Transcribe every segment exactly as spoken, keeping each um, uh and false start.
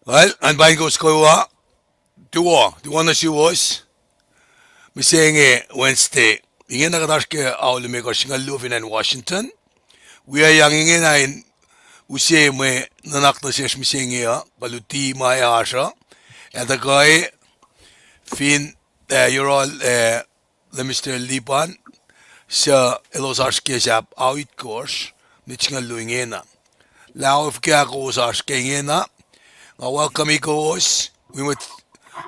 Well, an paing kowos kwewa, tuwo, tuwo nuh suwos. Mihsenge Wednesday, ingena kuht oasr ke ao limekohsr singucul luo fin acn Washington. Wiyac yang ingena in use mwe nuhnak nuh sesr mihsenge uh, kuh luti ma ac oasr uh, ac tuhkuh fin, ah, yohrohl, ah, Lemister Lipan, suc elos oasr ke sahp ao itkohsr, nit singucul luo ingena. Lah ofuhkah kowos oasr ke ingena, nga welcome kowos, wi mwet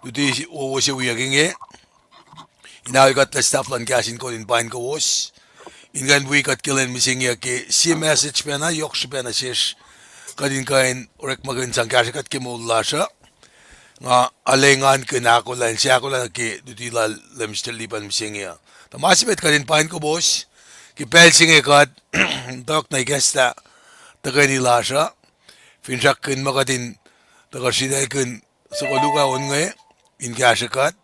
luti wowo se wiyuck inge. Ina wi kuht lah staff luhn kahs in kol in paing kowos in kuh in wi kuht ke lwen mihsenge uh ke sie message pacna yohk srihpac nuh sesr, kuht in kuh in orekmakihn sang kahsrwe kuht ke moul lasr uh. Nga arlac engankihn ahkolah, inse ahkolah nuh ke luti lal Lemister Lipan mihsenge uh. Tuh ma se met kuht in paing kowos ke pacl se inge kuht tok na ikacslah tuhkweni lasr uh. Finsrakkihn muh kuht in tuhkuh sritaclkihn soko luo kuh on inge in kahsrwe kuht.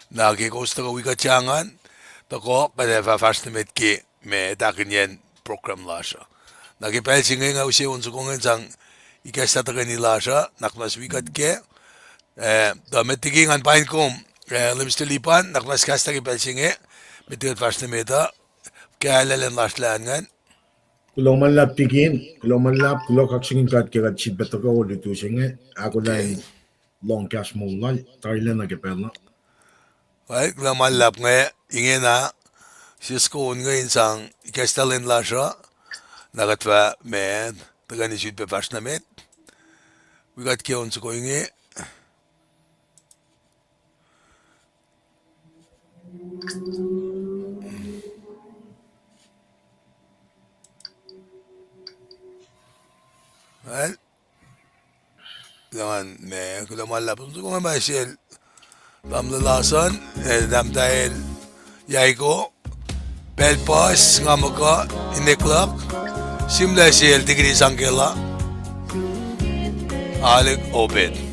Na ke kowos tuhkuh wi kuht sang an, tuhkuh kuht ac fah fahsr nuh met ke ma tahkihnyacn program lasr uh. Na ke pacl se inge nga use on soko inge in sang ikacslah tuhkweni lasr uh, nuhnak muhnahs wi kuht kac. Eh, tuh met liki ngan paing kom, eh, Lemister Lipan, nuhnak muhnahs kahslah ke pacl se inge, met liki kuht fahsr nuh met uh, ke ahlaclacn lasr lah an ingacn. Kuloh ma luhlahp tikin, kuloh ma luhlahp, kuloh kaksakihn God ke kuht sifilpac tuhkuh olutu se inge, ahkolah in lohng kahs moul lal, tarilacna ke pacl uh. Kuloh ma luhlahp inge, ingena, sisken inge in sang ikacslah lwen lasr uh, na kuht fah ma, tuhkweni sifilpac fahsr nuh met. Wi kuht ke on soko inge. Well, kuloh ma luhlahp, on soko inge ma sel tamuhlwel Lason, eh, tahmtahel Yaiko, pacl puhs nga muhkuh, inek luhk, sihmlac sel tikini sang kela, Alec Obed.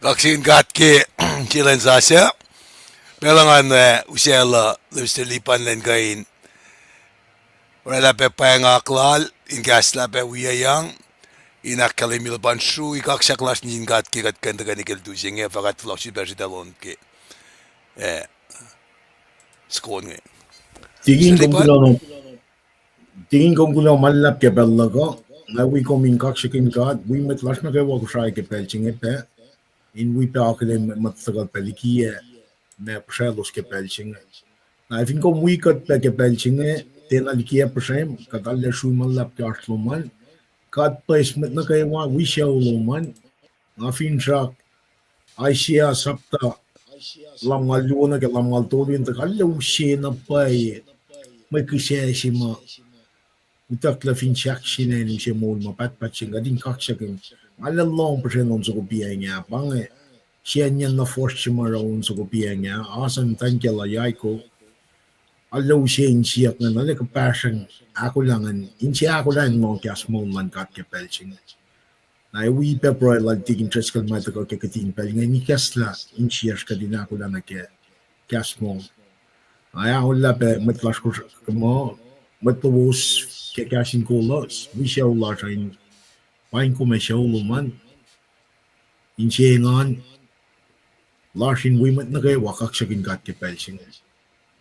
Kaksakihn God ke sie lwen sasuc. Pacl uh ngan, eh, usaclah Mister Lipan lwen kuh in oraclah pac pweng akwuck lal in kahslah pac wiyuck in ahkkahlwemye luhpan srui kaksak lasr nuh sin God ke kuht kuh in tuhkweni ke lutu se inge, fah kuht fohlohk sifilpac sritacl on ke, eh, soko inge. Tikin kom kuloh, tikin kom kuloh ma luhlahp ke pacl luhk uh. Nga wi kom in kaksakihn God, wi mwet lasr nuh kwewa Kosrae ke pacl se inge pac, in wi pac akihlen mwet tuhkuh pac likiyac ma puhsraclos ke pacl se inge. Na fin kom wi kuht pac ke pacl se inge, tiacna likiyac puhsrem, kuht arlac srui ma luhlahp ke oasr lom an. God bless mwet nuh kwewa, wi sucu lom an. Nga finsrak Isaiah sapta lumngaul luo nuh ke lumngaul tolu in tuh arlac use na pwacye mwe kihsac se ma utucklah fin sahk se ingacn use moul ma pahtpaht se inge, kuht in kaksakihn. Nga arlac lohng puhsren on soko piac inge, pa inge, sie acn na fohsr se ma oruh on soko piac inge, oasr an tankelah yaiko. Arlac use insiyuck ingacn, arlac kuhpahsrang ahkolah ingacn, inse ahkolah in lohng kahs moul luhn God ke pacl se inge. Na ac wi pac pruhe lal tikin Driscoll ma tuhkuh ke kihtin pacl inge in ikacslah insiyacsr kuht in ahkolah nuh ke kahs moul. Na ac ahkolah pac mwet lasr kuh muh, mwet lowos ke kahs in kolos, wi sucu lasr uh in paing kom ac sucu lom an, inse engan lasr in wi mwet nuh kwewa kaksakihn God ke pacl se inge.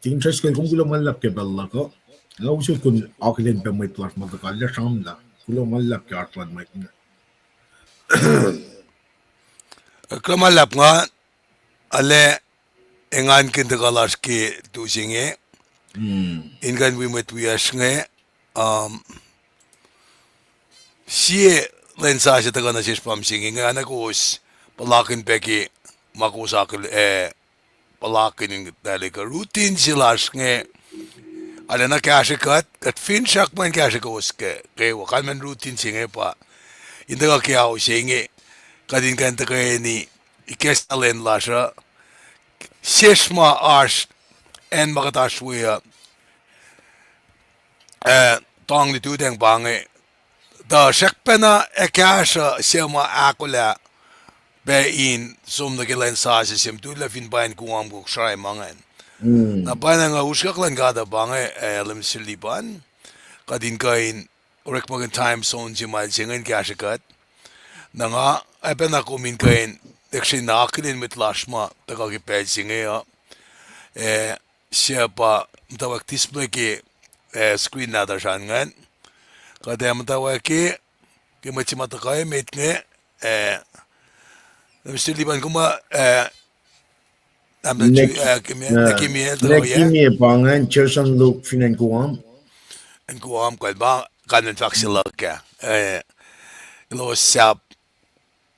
Tikin Driscoll, kom kuloh ma luhlahp ke pacl luhk uh. Nga usot kom akihlen pac mwet lasr ma tuhkuh lah sramlah. Kuloh ma luhlahp ke oasr luhn mwet inge. Kuloh ma luhlahp, nga arlac engankihn tuhkuh lasr ke lutu se inge in kuh in wi mwet wiyacsr inge. Um, sie lwen sasuc tuhkuh nuh sesr pa mihsenge inge, oacna kowos puhlakihn pac ke ma kowos akihlen, eh, puhlakihn in tali kuh routine se lasr inge. Arulacna kahsrwe kuht, kuht finsrak mwe in kahsrwe kowos ke, kwewa, kalmacn routine se inge pa in tuhkuh ke ao se inge, kuht in kuh in tuhkweni ikacslah lwen lasr uh, sesr ma oasr, acn ma kuht oasr we uh, eh, tong lututacng pa inge, tuh srackpacna ac kahsruh suc ma ahkolah pac in som nuh ke lwen sasuc se mutul lah fin pa in kowos kok srahi ma ingacn. Na pa na nga usrnguck luhn God uh pa inge, eh, Mister Lipan, kuht in kuh in orekmakihn time zone se ma el se inge in kahsrwe kuht. Na nga, ac pacna kom in kuh in, actually na akihlen mwet lasr ma tuhkuh ke pacl se inge uh, eh, suc pa muhtwacwacack display ke, eh, screen nahtuhsr an ingacn. Kuht ac muhtwacwacack ke, ke mwet se ma tuhkuh emet inge, eh, Mister Lipan, kom, eh, Nwe, eh, Kimie, eh, Nwe Kimie, Nwe Kimie pa ingacn, Jerson Luke fin acn Guam. Acn Guam, kuh pa, kalmacn fahk se luhk ah. Eh, elos sahp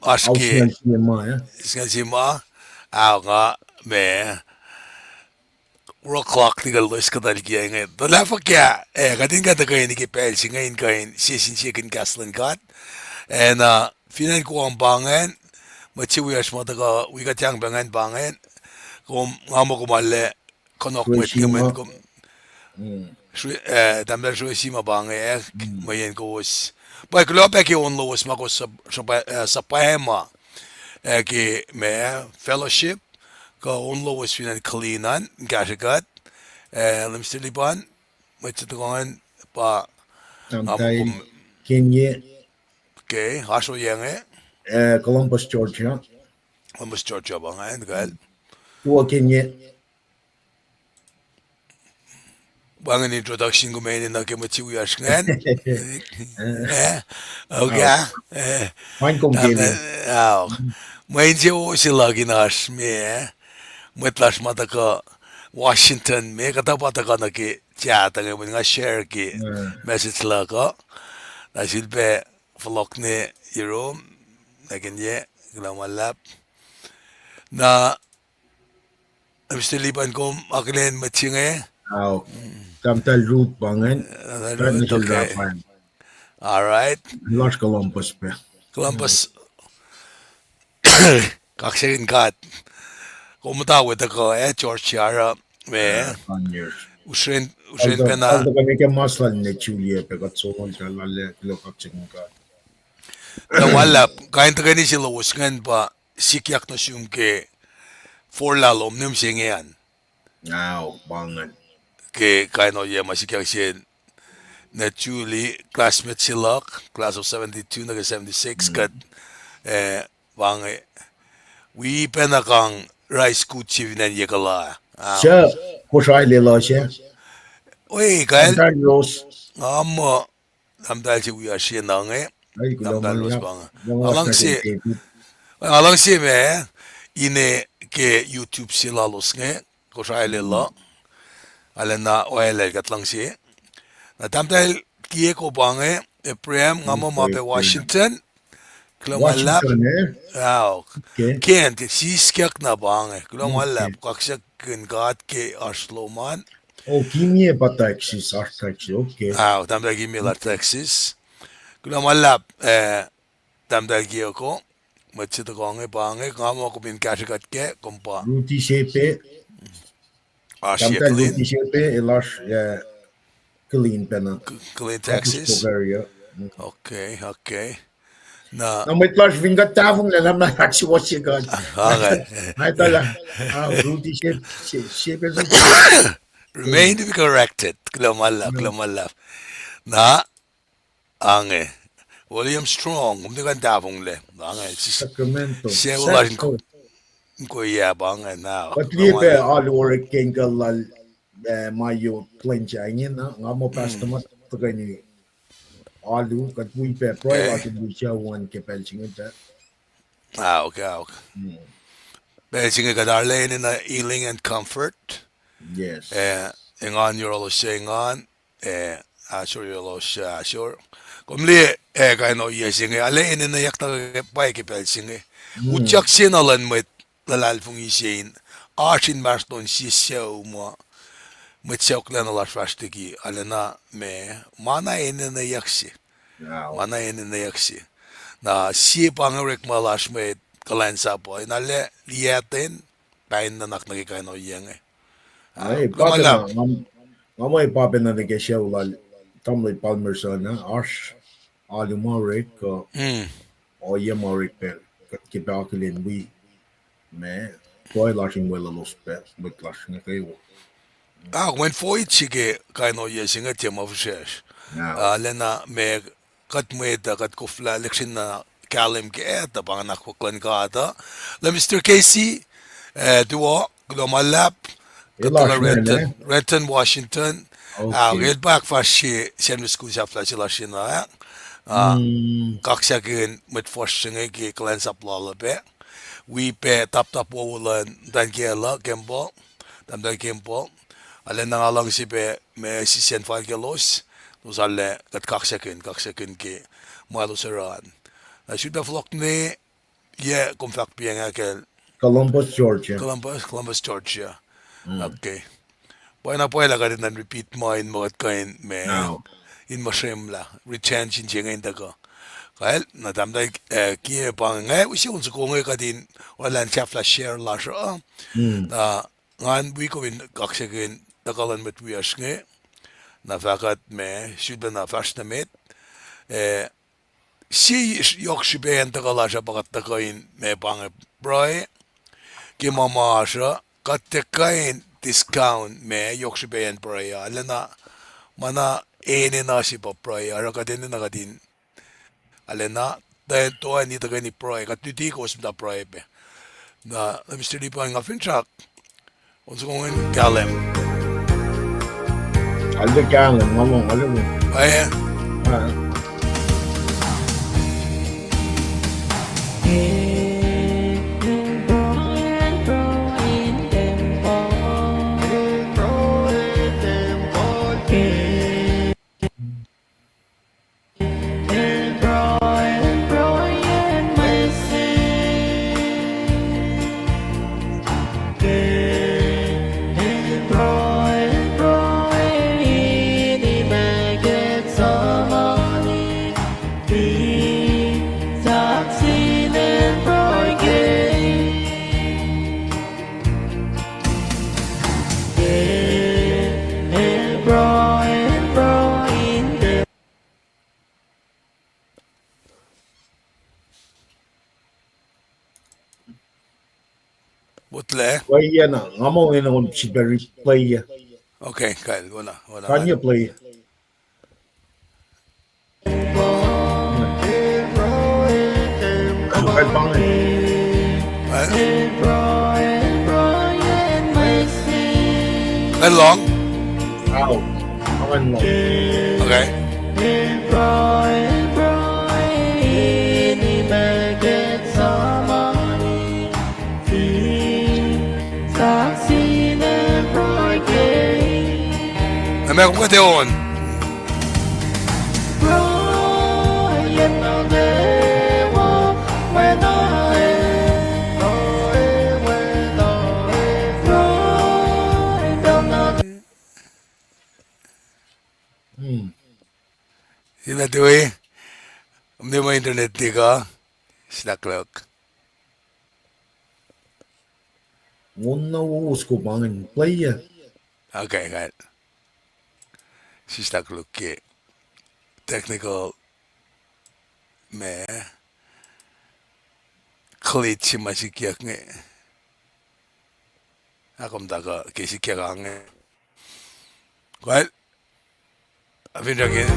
oasr ke, singucul sie ma, ah, nga, ma, roklak liki loes kuhtuh liki inge. Tuh lah fuhkah, eh, kuht in kuh tuhkweni ke pacl se inge in kuh in sie sin sie kihn kahs luhn God. Ac na, fin acn Guam pa ingacn, mwet se wiyacsr ma tuhkuh wi kuht yang pac ingacn pa ingacn, kom, nga muh kom arlac konok mwet ke mwet kom. Sru-, eh, tahmtahel Sruesi ma pa inge, eh, mweyen kowos. Pa kuloh pac ke on lowos ma kowos sup-, sup-, eh, suhpwacma, eh, ke ma fellowship, kuh on lowos fin acn Killeen an, in kahsrwe kuht, eh, Mister Lipan, mwet se tuhkuh ingacn pa, Kenye. Okay, oasr ohiyac inge? Eh, Columbus, Georgia. Columbus, Georgia pa ingacn, kal. Tuo Kenye. Wacngihn introduction kom enenuh ke mwet se wiyacsr ingacn. Eh, okay. Mwe insewowo se luhk in oasr me, eh, mwet lasr ma tuhkuh Washington me, kuhtuh pa tuhkuh nuh ke chat inge, mweyen nga share ke message luhk uh. Na sulpac fohlohk nuh yurum, na Kenye, kuloh ma luhlahp. Na Mister Lipan, kom akihlen mwet se inge? Tahmtahel Ruth pa ingacn. All right. Lasr Columbus pac. Columbus. Kaksakihn God. Kom muhta we tuhkuh, eh, Georgia oruh, ma, usren, usren pacna. Tuhkuh nuh ke mas lal ne Julia pac kuht sohloh lal, kuloh kaksakihn God. Kuloh ma luhlahp, kain tuhkweni se lowos ingacn pa sikyak nuh sum ke forlah lom nuh mihsenge an. Ao, pa ingacn. Ke kain ohiyac ma sikyak se, na Julie, classmate se luhk, class of seventy-two nuh ke seventy-six, kuht, eh, pa inge, wi pacna kang rice kut se fin acn Yekala. Ao. Suc, Kosrae lelu se? Oi, kal. Tahmtahel Rose. Nga muh, tahmtahel se wi oasr se na inge. Ai, kuloh ma luhlahp. Tahmtahel Rose pa inge. Nga luhngse, nga luhngse ma, ine ke YouTube se lalos inge, Kosrae lelu. Arulacna oalel kuht luhngse. Na tahmtahel Kieko pa inge, Abraham, nga muh ma pac Washington. Kuloh ma luhlahp. Washington, eh? Ao. Okay. Kent, siskyak na pa inge. Kuloh ma luhlahp, kaksakihn God ke oasr lom an. Oh, Kimie pa Texas, oasr Texas, okay. Ao, tahmtahel Kimie lah Texas. Kuloh ma luhlahp, eh, tahmtahel Kieko, mwet se tuhkuh inge pa inge, nga muh kom in kahsrwe kuht kac, kom pa. Ruti Sepe. Oasr sie Killeen? Ruti Sepe, el oasr, eh, Killeen pacna. Killeen, Texas. Okay, okay. Na mwet lasr fin kuht tahfonglac lah ma ahksuwohsye kuht. Nga etuh lah, ah, Ruti Sepe, Sepe. Remain to be corrected. Kuloh ma luhlahp, kuloh ma luhlahp. Na, ange. William Strong, kom tiac kuh in tahfonglac. Ange, Sacramento. Se lasr in ko-, in koyac pa inge na. Kuht liye pac alu orek ke inkuhl lal, eh, ma yohk plwacn se inge na, nga muh pastor ma tuhkweni alu, kuht wi pac pruhe lasr in wi sucu an ke pacl se inge pac. Ah, okay, okay. Pacl se inge kuht arlac enenuh healing and comfort. Yes. Eh, engan yohrohlos suc engan, eh, ahsor yohrohlos suc ahsor. Kom liye, eh, kain ohiyac se inge, arlac enenweyuck na ke pwacye ke pacl se inge. Utyak se na luhn mwet luhlahlfongi se in, oasr inmahsrlon sie sucu muh, mwet sacohklacna lasr fahsr liki, arulacna ma, ma na enenweyuck se. Ma na enenweyuck se. Na sie pa inge orekma lasr mwet kuhlwacnsap uh, in arlac liyacten, pain nuhnak nuh ke kain ohiyac inge. Nga muh pa pacna nuh ke sucu lal tamuhlwel Palmer suc na, oasr alu ma orek, uh, ohiyac ma orek pac, kuht ke pac akihlen wi, ma, pruhe lasr in weluhlos pac, mwet lasr inge kwewa. Ah, kom in fohlohk se ke kain ohiyac se inge tiac ma fihsracsr. Arulacna ma kuht mwet uh, kuht koflah lihksreni na kahlwem ke tuh pa inge na akwuck luhn God uh. Lah Mister Casey, eh, tuwo, kuloh ma luhlahp, kuht tuh Renton, Renton, Washington. Ah, el pa ahkfahsrye Sunday school sahflah se lasr na, ah, kaksakihn mwet fuhsr se inge ke kuhlwacnsap lal uh pac. Wi pac taptap wowo luhn tahmtahel Campbell, tahmtahel Campbell. Arulacna nga luhngse pac ma sisacn fal kaclos, elos arlac kuht kaksakihn, kaksakihn ke ma elos oruh an. Na sifilpac fohlohk ne, yac kom fahk pacng ah kacl Columbus, Georgia. Columbus, Columbus, Georgia. Okay. Pwacyena pwacye lah kuht in repeat ma in muh kuht kuh in ma, in muhsremlah retention se inge in tuhkuh. Kal, na tahmtahel, eh, Kieko pa inge, nga use on soko inge kuht in oraclah in sahflah share lasr uh. Na ngan wi kom in kaksakihn tuhkuh luhn mwet wiyacsr inge. Na fahk kuht ma, sifilpac na fahsr nuh met. Eh, sie yohk srihpaciyacn tuhkuh lasr uh pa kuht tuhkuh in ma pa inge pruhe ke ma ma oasr uh, kuht tiac kuh in discount ma yohk srihpaciyacn pruhe uh. Arulacna ma na enenuh se pa pruhe uh, oruh kuht enenuh kuht in arulacna toeni tuhkweni pruhe, kuht luti kowos muhta pruhe pac. Na, Mister Lipan, nga finsrak on soko ingacn kahlwem. Arlac kahlwem, nga lohng, arlac lohng. Pwacye. Wotlac. Play na, nga muh enenuh in sifilpac replay. Okay, kal, wona, wona. Can you play? Kal pang. Kal long? Ow, pang long. Okay. Na meac kom kuh in on? Hmm. Imac tui, mwe internet tika, stakluhk. Wona wo usko pangin play. Okay, kal. Sislah koluk ke technical ma glitch ma sikyak inge. Akomtaka ke sikyak ange. Kal. I've been drinking.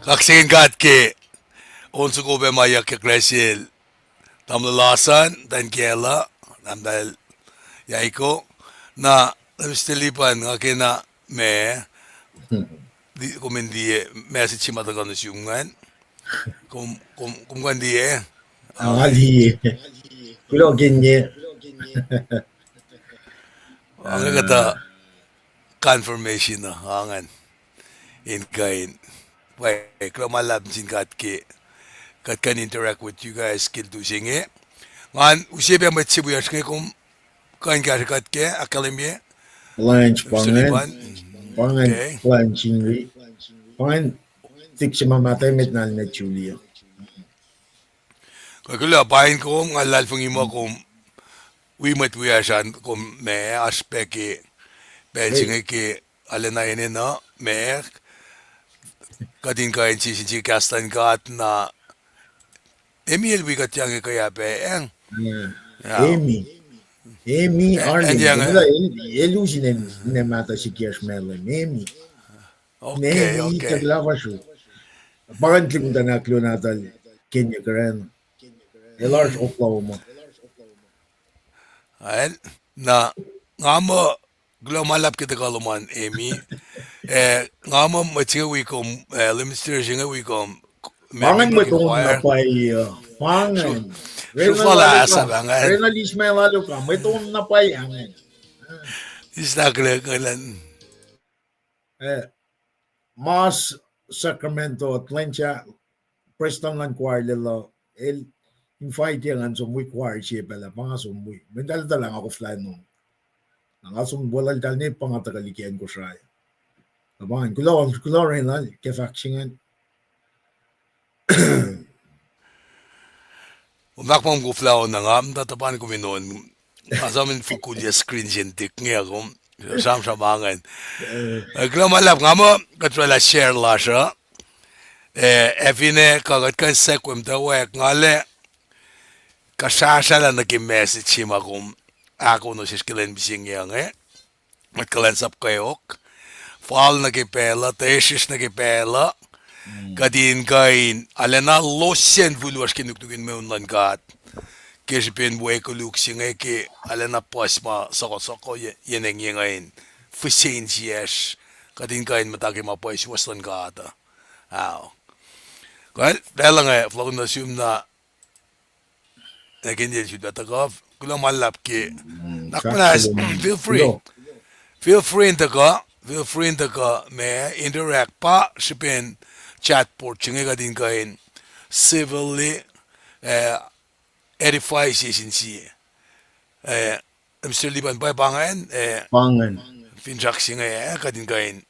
Kaksakihn God ke on soko pac ma yuckyak sel tamuhlwel Lasan, Tankela, Tahmtahel Yaiko. Na, Mister Lipan, nga kena ma, kom in liye message se ma tuhkuh nuh sum ingacn. Kom, kom, kom kuh in liye. Nga liye. Kuloh ke inge. Nga kuhtuh confirmation uh ingacn. In kuh in, pwacye, kuloh ma luhlahp nuh sin God ke kuht kuh in interact with you guys ke lutu se inge. Ngan use pac mwet se wiyacsr inge, kom kuh in kahsre kuht ke ahkkahlwemye. Blanche, pa ingacn. Pa ingacn, Blanche Ingri. Pa ingacn, tik se ma mahtuh emet na el met Julia. Kuh kuloh pain kom, nga luhlahlfongi muh kom wi mwet wiyacsr an, kom ma oasr pac ke pacl se inge ke arulacna enenuh ma kuht in kuh in sie sin sie kahs luhn God na. Emi el wi kuht inge ke yac pac, eh? Emi. Emi, Arlington. El, el us inen, inen mahtuh sikyasr Malem. Emi. Emi, tuh kuloh fuhsr. Pa ingacn, tuhlihk muhtwacn ahkluo nahtuhl Kenya Karen. El oasr Oklahoma. Na, nga muh, kuloh ma luhlahp ke tuhkuh lom an, Emi. Eh, nga muh mwet se inge wi kom, eh, Liminster se inge wi kom. Pa ingacn mwet on na pwacye, pa ingacn. Srufal ah sahp ingacn. Rena Lismail Aluka, mwet on na pwacye ingacn. Sislah kuloh kuh lwen. Eh, mas Sacramento, Atlanta, prestuhn luhn choir lal uh, el invite ngan som wi choir se pac lah pa nga som wi. Mwe eltahl etuh lah nga koflah in on. Na nga som weluhl eltahl ne pa nga tuhkuh liki acn Kosrae. Na pa ngan kuloh, kuloh Rena ke fahk se ingacn. Kom fahk ma kom koflah on na nga muhta tuhpan kom in on. Nga som in fokul yac screen se in tik inge kom. Sramsram ingacn. Eh, kuloh ma luhlahp, nga muh kuht oraclah share lasr uh. Eh, ac finne kuh kuht kuh in sekwem tuh wek nga lac kuh srahsrahlah nuh ke message se ma kom ahkolah nuh sesr ke lwen mihsenge inge. Mwet kuhlwacnsap kweok, fal nuh ke pacl uh, tuhsrihsr nuh ke pacl uh, kuht in kuh in arulacna losyacn fihl lasr ke nuknuk in mweun luhn God. Ke srihpen we koluk se inge ke arulacna puhs ma soko soko ye, ye nengye inge in fihsen siyacsr, kuht in kuh in muhta ke ma pwacye suwohs luhn God uh. Ao. Kuh, pacl inge fohlohkihn nuh sum na Ac ke nil sut pa tuhkuh, kuloh ma luhlahp ke. Feel free. Feel free in tuhkuh, feel free in tuhkuh ma interact pa srihpen chat board se inge kuht in kuh in civilly, eh, edify sie sin sie. Eh, Mister Liban, pa pa ingacn, eh, finsrak se inge, eh, kuht in kuh in.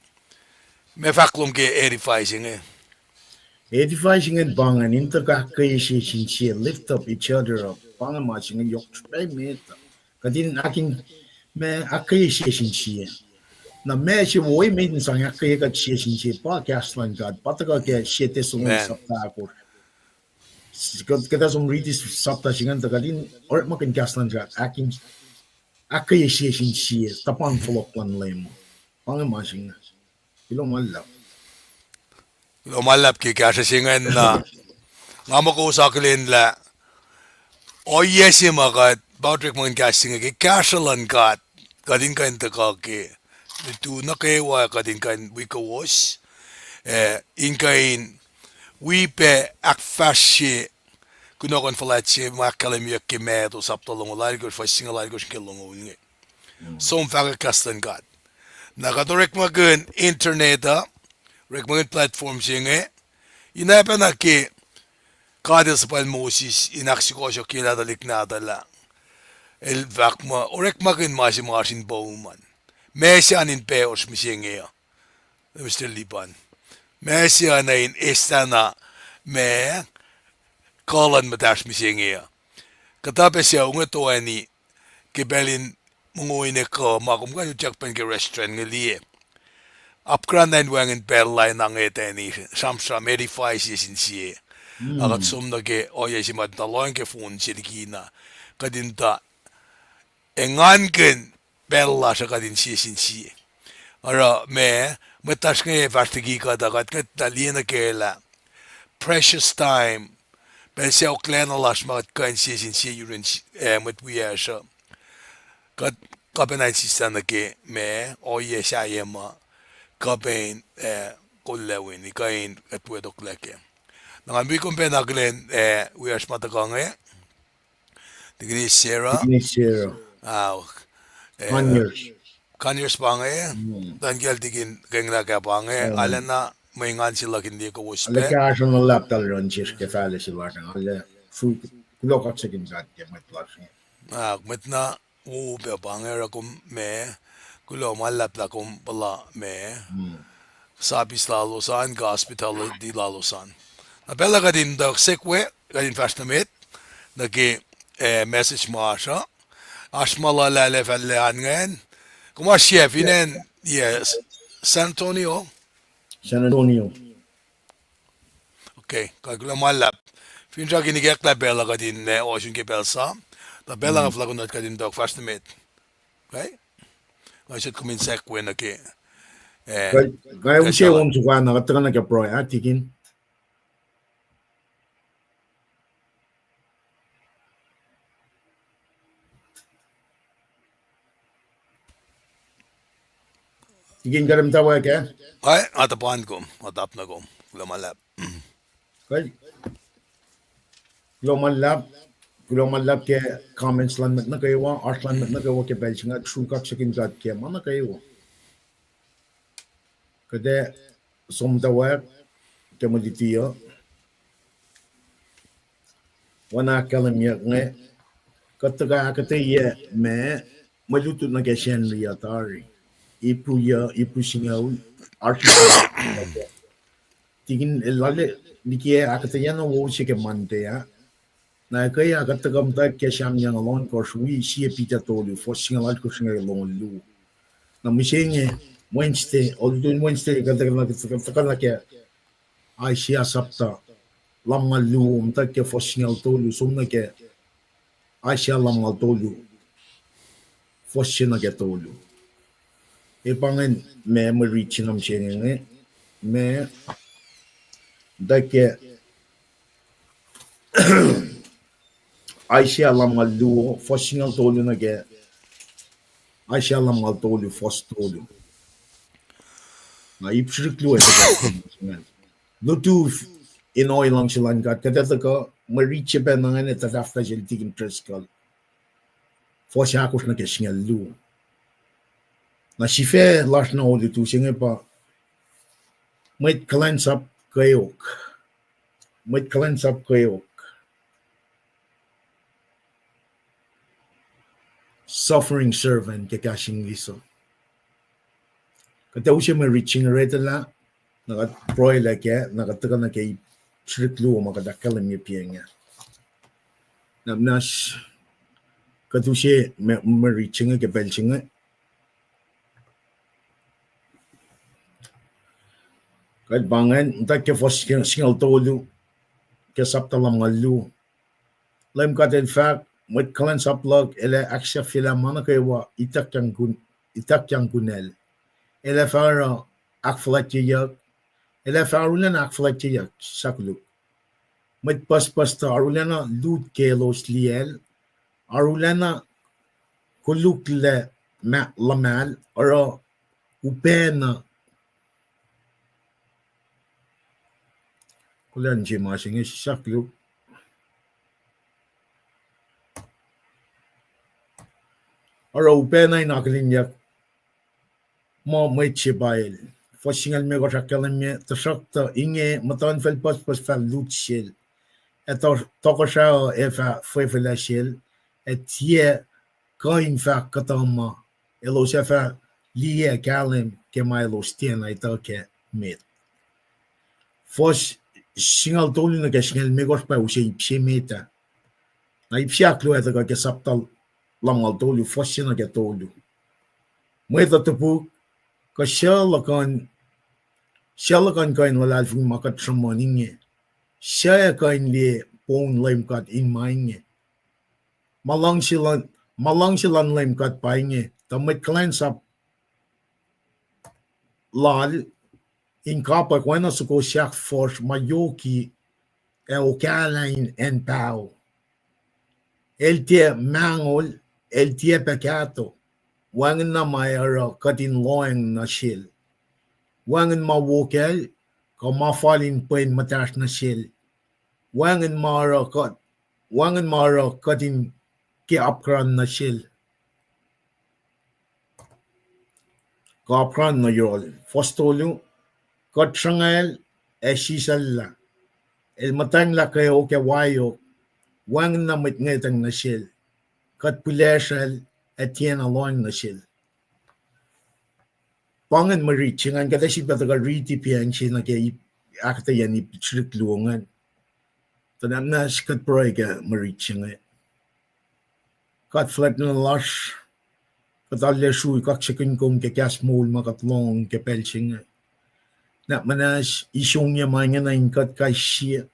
Ma fahk lom ke edify se inge. Edify se ingacn pa ingacn, in tuhkuh ahkkweye sie sin sie, lift up each other up. Pa inge ma se inge yohk srihpac met. Kuht in ahk-, ma ahkkweye sie sin sie. Na ma se wo emet in sang ahkkweye kuht sie sin sie pa kahs luhn God, pa tuhkuh ke sie Thessalonians sapta ahkosr. Kuht, kuht ac som riti sapta se ingacn tuh kuht in orekmakihn kahs luhn God, ahk-, ahkkweye sie sin sie, tuhpan fohlohk luhn Leum. Pa inge ma se inge. Kuloh ma luhlahp. Kuloh ma luhlahp ke kahsruh se ingacn na. Nga muh kowos akihlen lah ohiyac se ma kuht pa orekmakihn kahs se inge ke kahsruh luhn God, kuht in kuh in tuhkuh ke lutu nuh kwewa, kuht in kuh in wi kowos, eh, in kuh in wi pac ahkfahsrye kunohkohn fuhlwact se ma ahkkahlwemyeyuck ke Matthew sapta longoul alkosr, fuhs singucul alkosr nuh ke longoul inge. Som fahkwack kahs luhn God. Na kuht orekmakihn internet uh, orekmakihn platform se inge, in oacpacna ke God el suhpwacl Moses in ahksukohsohkye lah tuhlihk nahtuhl ah, el fahk muh orekmakihn ma se ma oasr in poum an. Ma se an in pahosr mihsenge uh, Mister Liban. Ma se an in eislah na ma kuh luhn muhtahsr mihsenge uh. Kuhtuh pac sucu inge toeni ke pacl in mongo in ekuh ma kom kuh in utyak pac ke restaurant inge liye. Apkuhran na in wacngihn pacl lain ange tani sramsram edify sie sin sie. A kuht som nuh ke ohiyac se ma tuh lohacng ke phone se likina. Kuht in tuh engankihn pacl lasr uh kuht in sie sin sie. Oruh ma, mwet lasr inge fahsr liki kuht uh, kuht, kuht tuh liye nuh ke lah precious time, pacl sacohklacna lasr ma kuht kuh in sie sin sie yurin, eh, mwet wiyacsr uh. Kuht kuh pacna in sislah nuh ke ma, ohiyac sahyac ma, kuh pac in, eh, kollac wini, kuh in kuht wetoklac kac. Na ngan wi kom pacna akihlen, eh, wiyacsr ma tuhkuh inge, Tikinis Sarah. Tikinis Sarah. Ah, eh, Conyers. Conyers pa inge, mm, Tankacl Tikin Kenglah Kah pa inge, oh, arulacna mwe engan se luhk in liye kowos pac. Arlac kahsruh na luhlahp tahl run sesr ke fahlac se lasr inge, arlac, kuloh kaksakihn God ke mwet lasr inge. Ah, mwet na wo pac pa inge oruh kom ma, kuloh ma luhlahp lah kom puhla ma, mm, service lalos an, hospitality lalos an. Na pacl uh kuht in tuh segue, kuht in fahsr nuh met, nuh ke, eh, message ma oasr uh. Oasr ma luhlahp fal lah an ingacn. Kom oasr yac fin acn, yes, San Antonio? San Antonio. Okay, kuh kuloh ma luhlahp. Finsrak in ikacklah pacl uh kuht in, eh, ohsun ke pacl sa. Tuh pacl uh, mm, fohlohk nuh kuht in tok fahsr nuh met. Okay? Nga sot kom in segue nuh ke, eh, nga use on sukwana, kuht tuhkuh nuh ke pruhe, ah, Tikin. Tikin, kuht muhtwacwacack ah? Ai, nga tuhpan kom, nga tuhpan kom. Kuloh ma luhlahp. Kuloh ma luhlahp, kuloh ma luhlahp ke comments luhn mwet nuh kwewa, oasr luhn mwet nuh kwewa ke pacl se inge, sruhk kaksakihn God ke ma nuh kwewa. Kuht ac som muhtwacwacack ke mwe luti uh. Oacna ahkkahlwemyeyuck inge, kuht tuhkuh ahkuhtweyac ma, mwe lutlut nuh ke Sacnri uh tari. Ipru yuh, Ipru singucul, oasr Tikin el lal liki ahkuhtweyac na wo se ke Monday ah. Na ke ah kuht tuhkuh muhtwacwacack ke Sam yucngucul ohnkohsr, wi sie Peter tolu, fuhs singucul oalkosr nuh ke longoul luo. Na mihsenge Wednesday, olutu Wednesday, kuht tuhkuh nuh ke Isaiah sapta lumngaul luo, muhtwacwacack ke fuhs singucul tolu, som nuh ke Isaiah lumngaul tolu, fuhs se nuh ke tolu. E pa ingacn ma mwe rit se na mihsenge inge, ma, muhtwacwacack ke Isaiah lumngaul luo, fuhs singucul tolu nuh ke Isaiah lumngaul tolu, fuhs tolu. Na ip srihk luo ah, lutu in ohiyac luhngse luhn God, kuht ac tuhkuh mwe rit se pacna ingacn, ac tuh tahfwelah sel Tikin Driscoll. Fuhs ahkosr nuh ke singucul luo. Na sifac lasr nuh ke olutu se inge pa mwet kuhlwacnsap kweok. Mwet kuhlwacnsap kweok. Suffering servant ke kahs English uh. Kuht ac use mwe rit se inge retuhlah, na kuht pruhelah kac, na kuht tuhkuh nuh ke ip srihk luo ma kuht ahkkahlwemye piac inge. Na muhnahs kuht use mwe, mwe rit se inge ke pacl se inge. Kuht pa ingacn, muhtwacwacack ke fuhs singucul tolu, ke sapta lumngaul luo. Leum God El fahk, mwet kuhlwacnsap luhk El ac ahksahfyelah ma nuh kwewa ituckyang kunacl. El ac fah oruh ahkfuhlwactyeyuck, El ac fah arulacna ahkfuhlwactyeyuck, sakoluk. Mwet pucspucs tuh arulacna lut ke elos liyacl, arulacna koluklac luhmahl, oruh upacna Kuhlwacnse ma se inge sisaklu. Oruh upacna in akihlenyuck muh mwet se pa el. Fuhs singucul limekohsr ahkkahlwemye, tuhsruhktuh inge muhtuhnfacl pucspucs fah lut sel, ac tohkohsrah uh ac fah fwefwelah sel, ac tiac kuh in fahk kuhtuh ma. Elos ac fah liye kahlwem ke ma elos tiacna etuh kac met. Fuhs singucul tolu nuh ke singucul limekohsr pa use ip se met ah. Na ip se ahkluo ac tuhkuh ke sapta lumngaul tolu, fuhs se nuh ke tolu. Mwet uh topuk, kuh suc luhkuhn, suc luhkuhn kuh in luhlahlfongi ma kuht sruhmuhn inge? Suc ac kuh in liye poun Leum God in ma inge? Ma luhngse luhn, ma luhngse luhn Leum God pa inge, tuh mwet kuhlwacnsap lal in kapwack oacna soko se ahkfohsr ma yoki ac okahlah in acn paho. El tiac mahngol, el tiac pac kahto. Wacngihn na ma ac oruh kuht in lohacng nuh sel. Wacngihn ma wokacl, kuh ma fal in pwen muhtahsr nuh sel. Wacngihn ma oruh kuht, wacngihn ma oruh kuht in ke apkuhran nuh sel. Kuh apkuhran nuh yohrohl. Fuhs tolu, kuht sruhngacl ac sisacllah. El muhtwacnglah kweok ac waeok, wacngihn na mwet ngwetacng nuh sel. Kuht pihlesracl ac tiacna lohacng nuh sel. Pa ingacn mwe rit se ingacn, kuht ac sifilpac tuhkuh riti pacng se nuh ke ip, ahkuhtweyac ip srihk luo ingacn. Tuh nwacsnwacs kuht pruhe ke mwe rit se inge. God fuhlwact na lasr, kuht arlac srui kaksakihn kom ke kahs moul ma kuht lohng ke pacl se inge. Nwacsnwacs isongyac ma ingena in kuht kais sie.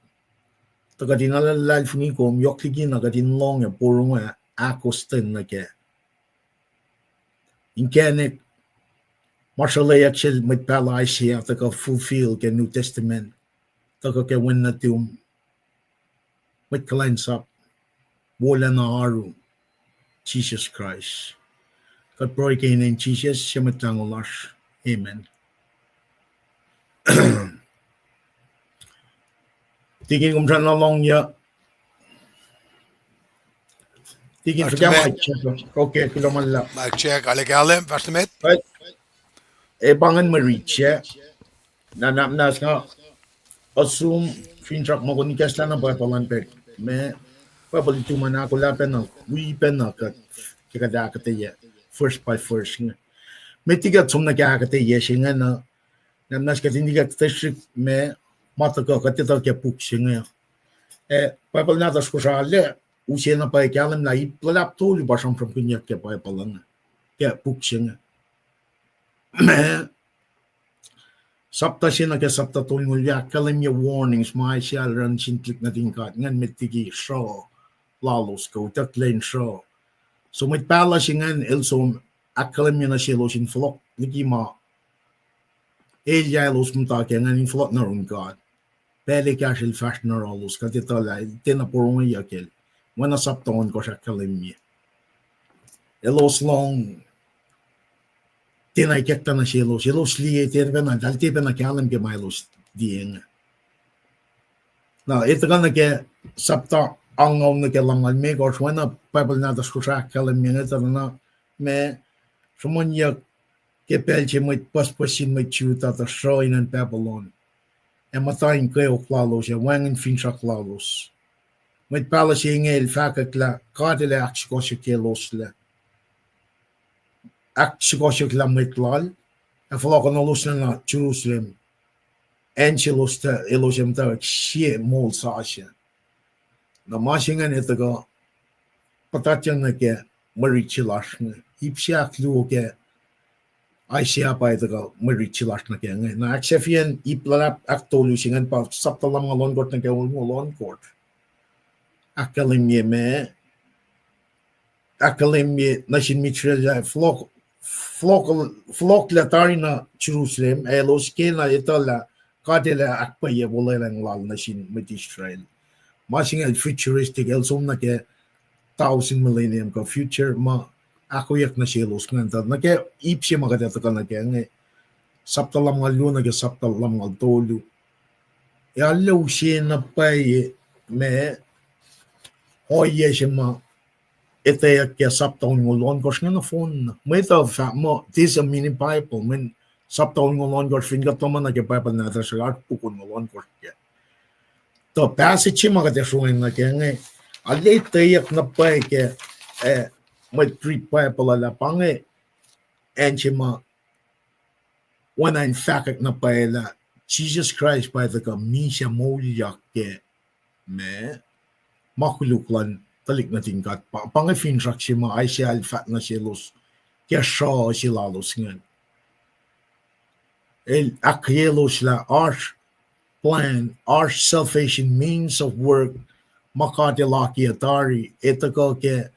Tuh kuht in luhlahlfongi kom, yohk liki na kuht in lohng ac porongo ahkostwen nuh kac. Inkacnek, ma srolweyuck sel mwet pahluh Isaiah tuhkuh fulfill ke New Testament, tuhkuh ke wen nuhtum, mwet kuhlwacnsap, wolacna oaru, Jisus Kraist. Kuht pruhe ke inen Jisus, sie Mwet Lahngo lasr. Amen. Tikin, kom srackna lohngyuc. Tikin, fuhkah mic check? Okay, kuloh ma luhlahp. Mic check, arlac kahlwem, fahsr nuh met. Ac pa ingacn mwe rit se. Na nwacsnwacs nga assume finsrak ma kom ikacslah na Bible an pac, ma Bible itu ma ahkolah pacna, wi pacna kuht, ke kuht ahkuhtweyac, verse by verse inge. Met liki kuht som nuh ke ahkuhtweyac se ingena, nwacsnwacs kuht in liki kuht srihk ma, ma tuhkuh, kuht etuh ke puk se inge. Eh, Bible nahtuhsr Kosrae use na pwacye kahlwem lah ip luhlahp tolu pa sramsramkihnyuck ke Bible inge, ke puk se inge. Ma sapta se nuh ke sapta tolngoul ah ahkkahlwemye warnings ma Isaiah el oruh nuh sin tuhlihk nuhtin God ingacn met liki sruh lalos kuh utucklac in sruh. So mwet pahluh se ingacn el som ahkkahlwemye nuh selos in fohlohk liki ma elyah elos muhta kac ingacn in fohlohk nuh yurin God. Pacl ekahsr el fahsr nuh yohrohlos, kuht etuh lah el tiacna porongeyuck el. Oacna sapta ohnkohsr ahkkahlwemye, elos lohng, tiacna ikacklah nuh selos, elos liye tiac pacna, eltahl tiac pacna kahlwem ke ma elos liye inge. Na etuh kuh nuh ke sapta angngaul nuh ke lumngaul limekohsr, oacna Bible nahtuhsr Kosrae ahkkahlwemye inge, tuh na ma sruhmuhnyuck ke pacl se mwet pucspucs sin mwet Judah tuh sruh in acn Babylon, ac muhta in kweok lalos ac wacngihn finsrak lalos. Mwet pahluh se inge el fahkwack lah God El ac ahksukohsyuckyeloslah, ahksukohsyucklac mwet Lal, ac fohlohkohnoloslah nuh Jerusalem, acn selos tuh elos ac muhtwacwacack sie moul sasuc. Na ma se ingacn etuh kuh puhtatyang nuh ke mwe rit se lasr inge. Ip se ahkluo ke Isaiah pa etuh kuh mwe rit se lasr nuh ke inge. Na ahksahfyacn ip luhlahp ahktolu se ingacn pa sapta lumngaul ohnkohsr nuh ke onngoul ohnkohsr. Ahkkahlwemye ma, ahkkahlwemye nuh sin Israel lah fohlohk, fohlohk, fohlohklac tari nuh Jerusalem, ac elos kena etuh lah God El ac ahkpwacye olwelah Lal nuh sin mwet Israel. Ma se inge futuristic, el som nuh ke thousand millennium kuh future ma ahkoeyuck nuh selos ingacn. Tuh nuh ke ip se ma kuht ac tuhkuh nuh ke inge, sapta lumngaul luo nuh ke sapta lumngaul tolu, ac arlac use na pwacye ma ohiyac se ma etweyuck ke sapta onngoul ohnkohsr inge nohfohn na. Mwet uh fahk muh this a mini Bible, mweyen sapta onngoul ohnkohsr fin kuht tuhma nuh ke Bible nahtuhsr oasr puk onngoul ohnkohsr kac. Tuh passage se ma kuht ac sroacng nuh ke inge, arlac etweyuck na pwacye ke, eh, mwet Greek Bible uh lah pa inge acn se ma oacna in fahkwack na pwacye lah Jisus Kraist pa etuh kuh misac moulyak ke ma, ma koluk luhn tuhlihk nuhtin God. Pa, pa inge finsrak se ma Isaiah el fahk nuh selos ke sruh se lalos ingacn. El ahkkweyeloslah oasr plan, oasr salvation, means of work ma God El akiyac tari, etuh kuh ke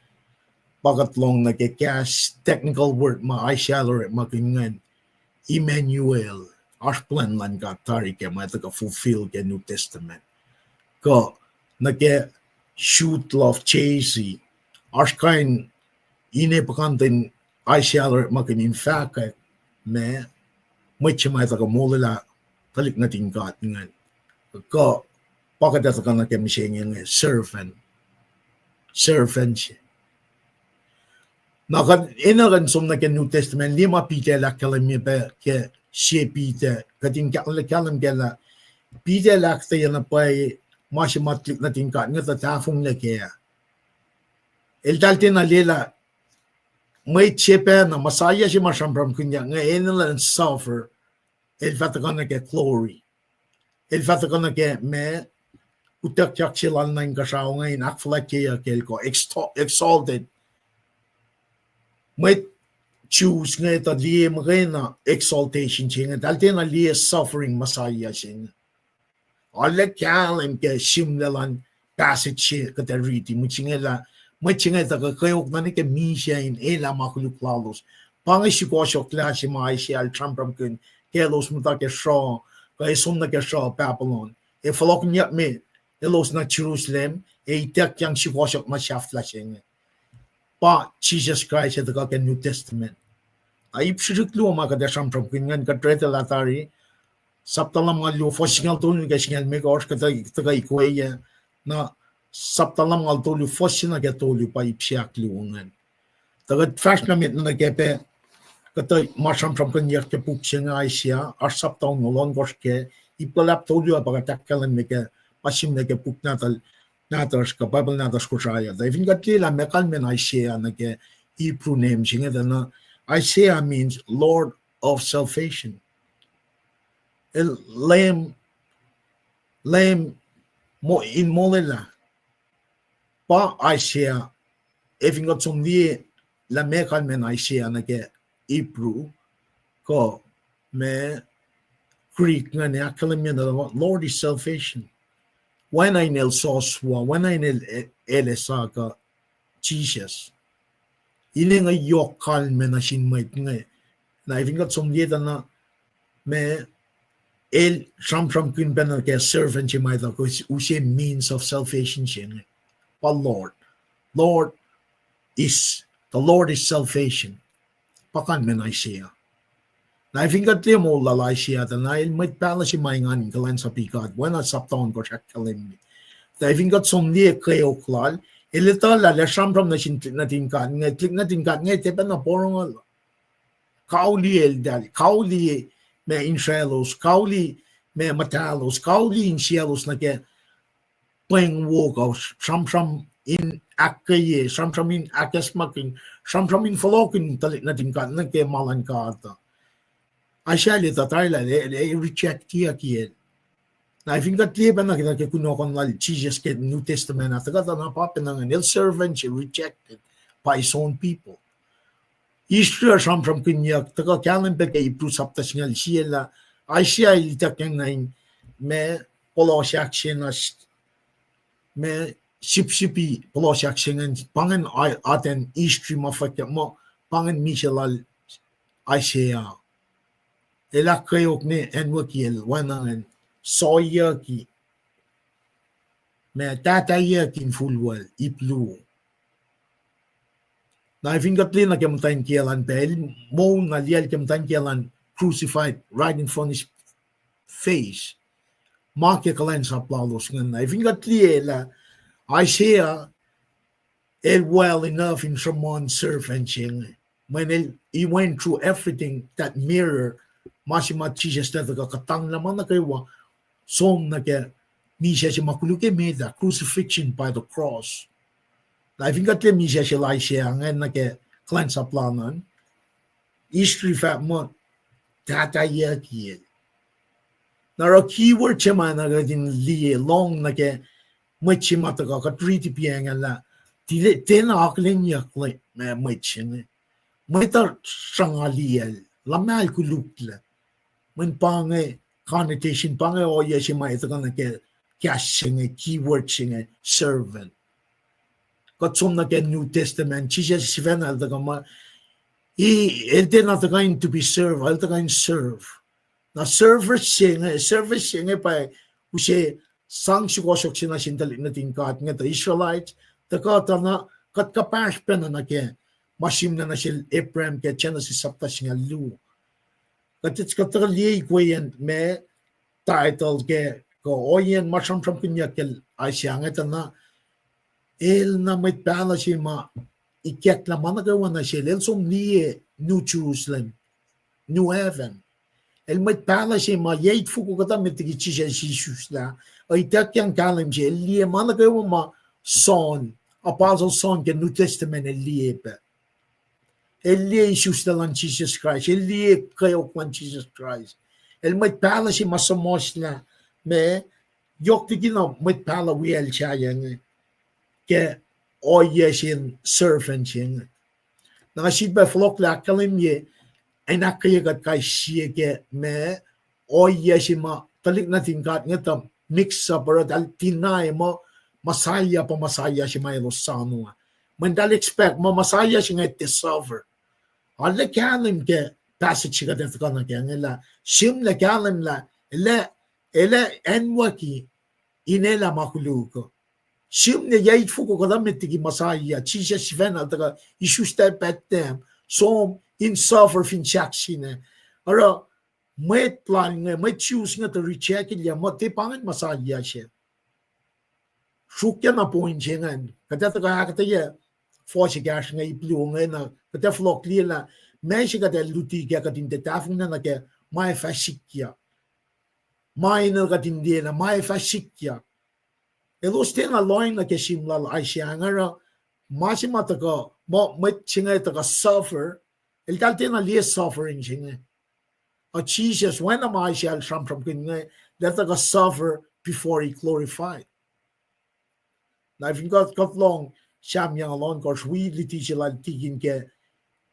pa kuht lohng nuh ke kahs technical word ma Isaiah el orekmakihn ingacn, Emmanuel, oasr plan luhn God tari ke ma etuh kuh fulfill ke New Testament. kuh nuh ke shoot lal Jesse. Oasr kain ine puhkantwen Isaiah el orekmakihn in fahkwack ma mwet se ma etuh kuh molwelah tuhlihk nuhtin God ingacn. Kuh pa kuht etuh kuh nuh ke mihsenge inge servant. Servant se. Na kuht enenuh in som nuh ke New Testament, liye ma Peter el ahkkahlwemye pac ke sie Peter, kuht in kahlwem kac lah Peter el ahkuhtweyac na pwacye ma se ma tuhlihk nuhtin God inge tuh tahfonglac kac. Eltahl tiacna liyelah mwet se pacna, Messiah se ma sramsramkihnyuck inge enenuh in suffer, el fah tuhkuh nuh ke glory. El fah tuhkuh nuh ke ma utuckyak se lal nuh inkuhsrao inge in ahkfuhlwactyeyuck el kuh exalted. Mwet Jews inge tuh liye muhkwena exaltation se inge, eltahl tiacna liye suffering Messiah se inge. Arlac kahlwem ke sihmlac luhn passage se kuht ac riti, mwet se inge lah, mwet se inge tuh kweok na nuh ke misac in elah ma koluk lalos. Pa inge sukohsohklah se ma Isaiah el sramsramkihn ke elos muhta ke sruh, kuh e som nuh ke sruh Babylon, ac fohlohkihnyuckme elos nuh Jerusalem, ac ituckyang sukohsohk ma sahflah se inge. Pa Jisus Kraist el tuhkuh ke New Testament. Na ip srihsrihk luo ma kuht ac sramsramkihn ingacn, kuht read lah tari, sapta lumngaul luo, fuhs singucul tolu nuh ke singucul limekohsr, kuht tuhkuh ikweyac. Na sapta lumngaul tolu, fuhs se nuh ke tolu pa ip se ahkluo ingacn. Tuh kuht fahsr na met nuh ke pac, kuhtuh ma sramsramkihnyuck ke puk se inge Isaiah, oasr sapta onngoul ohnkohsr ke, ip luhlahp tolu ah pa kuht ahkkahlwemye ke, ma sihmlac ke puk nahtuhl, nahtuhsr kuh Bible nahtuhsr Kosrae ah. Tuh fin kuht liye lah meac kalmacn Isaiah nuh ke Hebrew name se inge tuh na, Isaiah means Lord of salvation. El Leum, Leum in molwelah. Pa Isaiah, ac fin kuht som liye lah meac kalmacn Isaiah nuh ke Hebrew, kuh ma Greek ingacn ahkkahlwemye lah Lord is salvation. Oacna in el Joshua, oacna in el, el Esaka, Jisus. Ine inge yohk kalmac nuh sin mwet inge. Na fin kuht som liye tuh na, ma el sramsramkihn pacna ke servant se ma etuh kuh use means of salvation se inge. Pa Lord. Lord is, the Lord is salvation. Pa kalmacn Isaiah. Na fin kuht liye moul lal Isaiah tuh na el mwet pahluh se ma engan in kuhlwacnsapuh God, oacna sapta ohnkohsr ahkkahlwemye. Tuh fin kuht som liye kweok lal, el etuh lah el sramsram nuh sin tuhlihk nuhtin God inge, tuhlihk nuhtin God inge tiac pacna porongo. Kauli eltahl, kauli ma insraclos, kauli ma muhtahlos, kauli insiyaclos nuh ke pweng wo kuh sramsram in ahkkweye, sramsram in ahkacsmakihnye, sramsram in fohlohkihn tuhlihk nuhtin God nuh ke ma luhn God uh. Isaiah el etuh tari lah el rejectyucki el. Na fin kuht liye pacna ke kunohkohn lal Jisus ke New Testament ah, tuhkuh tuh na pa pacna ingacn, el servant se rejected by his own people. History uh sramsramkihnyuck, tuhkuh kahlwem pac ke Hebrew sapta singucul sie lah Isaiah el ituckyang na in ma puhlohsyak se na, ma sipsipi puhlohsyak se ingacn, pa ingacn atacn history ma fwackyuck muh, pa ingacn misac lal Isaiah. El ahkkweok ne acnwucki el oacna ingacn, soiyucki, ma tahtahyucki infulwacl, ip luo. Na fin kuht liye na ke muhtwacn kiyacl an pac, el moul na liyacl ke muhtwacn kiyacl an crucified right in front his face. Ma ke kuhlwacnsap lalos ingacn. Na fin kuht liye lah Isaiah el well enough in sruhmuhn servant se inge. Mweyen el, he went through everything that mirror, ma se ma Jisus el tuhkuh kuhtanglah ma nuh kwewa, som nuh ke misac se ma koluk emet ah, crucifixion by the cross. Na fin kuht liye misac se lal Isaiah ingacn nuh ke kuhlwacnsap lal an, history fahk muh, tahtahyucki el. Na oruh keyword se ma na kuht in liye lohng nuh ke mwet se ma tuhkuh kuht riti pa inge lah, tiac, tiacna akihlenyuck mwet se inge. Mwet uh sruhnga liyacl, luhmahl koluklac. Mweyen pa inge connotation, pa inge ohiyac se ma etuh kuh nuh ke kahs se inge, keyword se inge, servant. Kuht som nuh ke New Testament, Jisus sifacna el tuhkuh muh, el tiacna tuhkuh in to be served, el tuhkuh in serve. Na service se inge, service se inge pa use sang sukohsohk se nuh sin tuhlihk nuhtin God inge tuh Israelites, tuhkuh tuh na kuht kuhpahsr pacna nuh ke ma sihmlac nuh sel Abraham ke Genesis sapta singucul luo. Kuht, kuht tuhkuh liye ikoac an ma title ke, kuh ohiyacn ma sramsramkihnyuck kacl Isaiah inge tuh na, el na mwet pahluh se ma ikacklah ma nuh kwewa nuh sel, el som liye New Jerusalem, New Heaven. El mwet pahluh se ma yac itfoko kuhtuh met liki Jisus isuslah, ac ituckyang kahlwem se, el liye ma nuh kwewa ma John, Apostle John ke New Testament el liye pac. El liye isuslah luhn Jisus Kraist, el liye kweok luhn Jisus Kraist. El mwet pahluh se ma suhmuhslah, ma yohk liki na mwet pahluh wiyacl sahyac inge ke ohiyac sin servant se inge. Na nga sifilpac fohlohklac ahkkahlwemye, in ahkkweye kuht kais sie ke ma ohiyac se ma tuhlihk nuhtin God inge tuh mix up, oruh eltahl deny muh Messiah pa Messiah se ma elos soano ah. Mweyen eltahl expect muh Messiah se inge tiac suffer. Arlac kahlwem ke passage se kuht ac tuhkuh nuh kac inge lah, sihmlac kahlwem lah, el ac, el ac acnwucki in elah ma koluk uh. Sihmlac yac itfoko kuhtuh met liki Messiah, Jisus sifacna el tuhkuh isuslah Bethlehem, som in suffer fin sahk se inge. Oruh mwet lal inge, mwet Jews inge tuh reject-ilyac muh tiac pa ingacn Messiah se. Sruokyac na point se ingacn, kuht ac tuhkuh ahkuhtweyac fuhs ekahsr inge, ip luo inge na kuht ac fohlohk liye lah ma se kuht ac luti kac kuht in tiac tahfonglac nuh ke ma ac fah sikyak. Ma enenuh kuht in liye lah ma ac fah sikyak. Elos tiacna lohacng nuh ke sihm lal Isaiah inge oruh ma se ma tuhkuh, muh mwet se inge tuhkuh suffer, eltahl tiacna liye suffering se inge. A Jisus, oacna ma Isaiah el sramsramkihn inge, el tuhkuh suffer before he glorified. Na fin kuht, kuht lohng Sam yang ohnkohsr, wi luti se lal tikin ke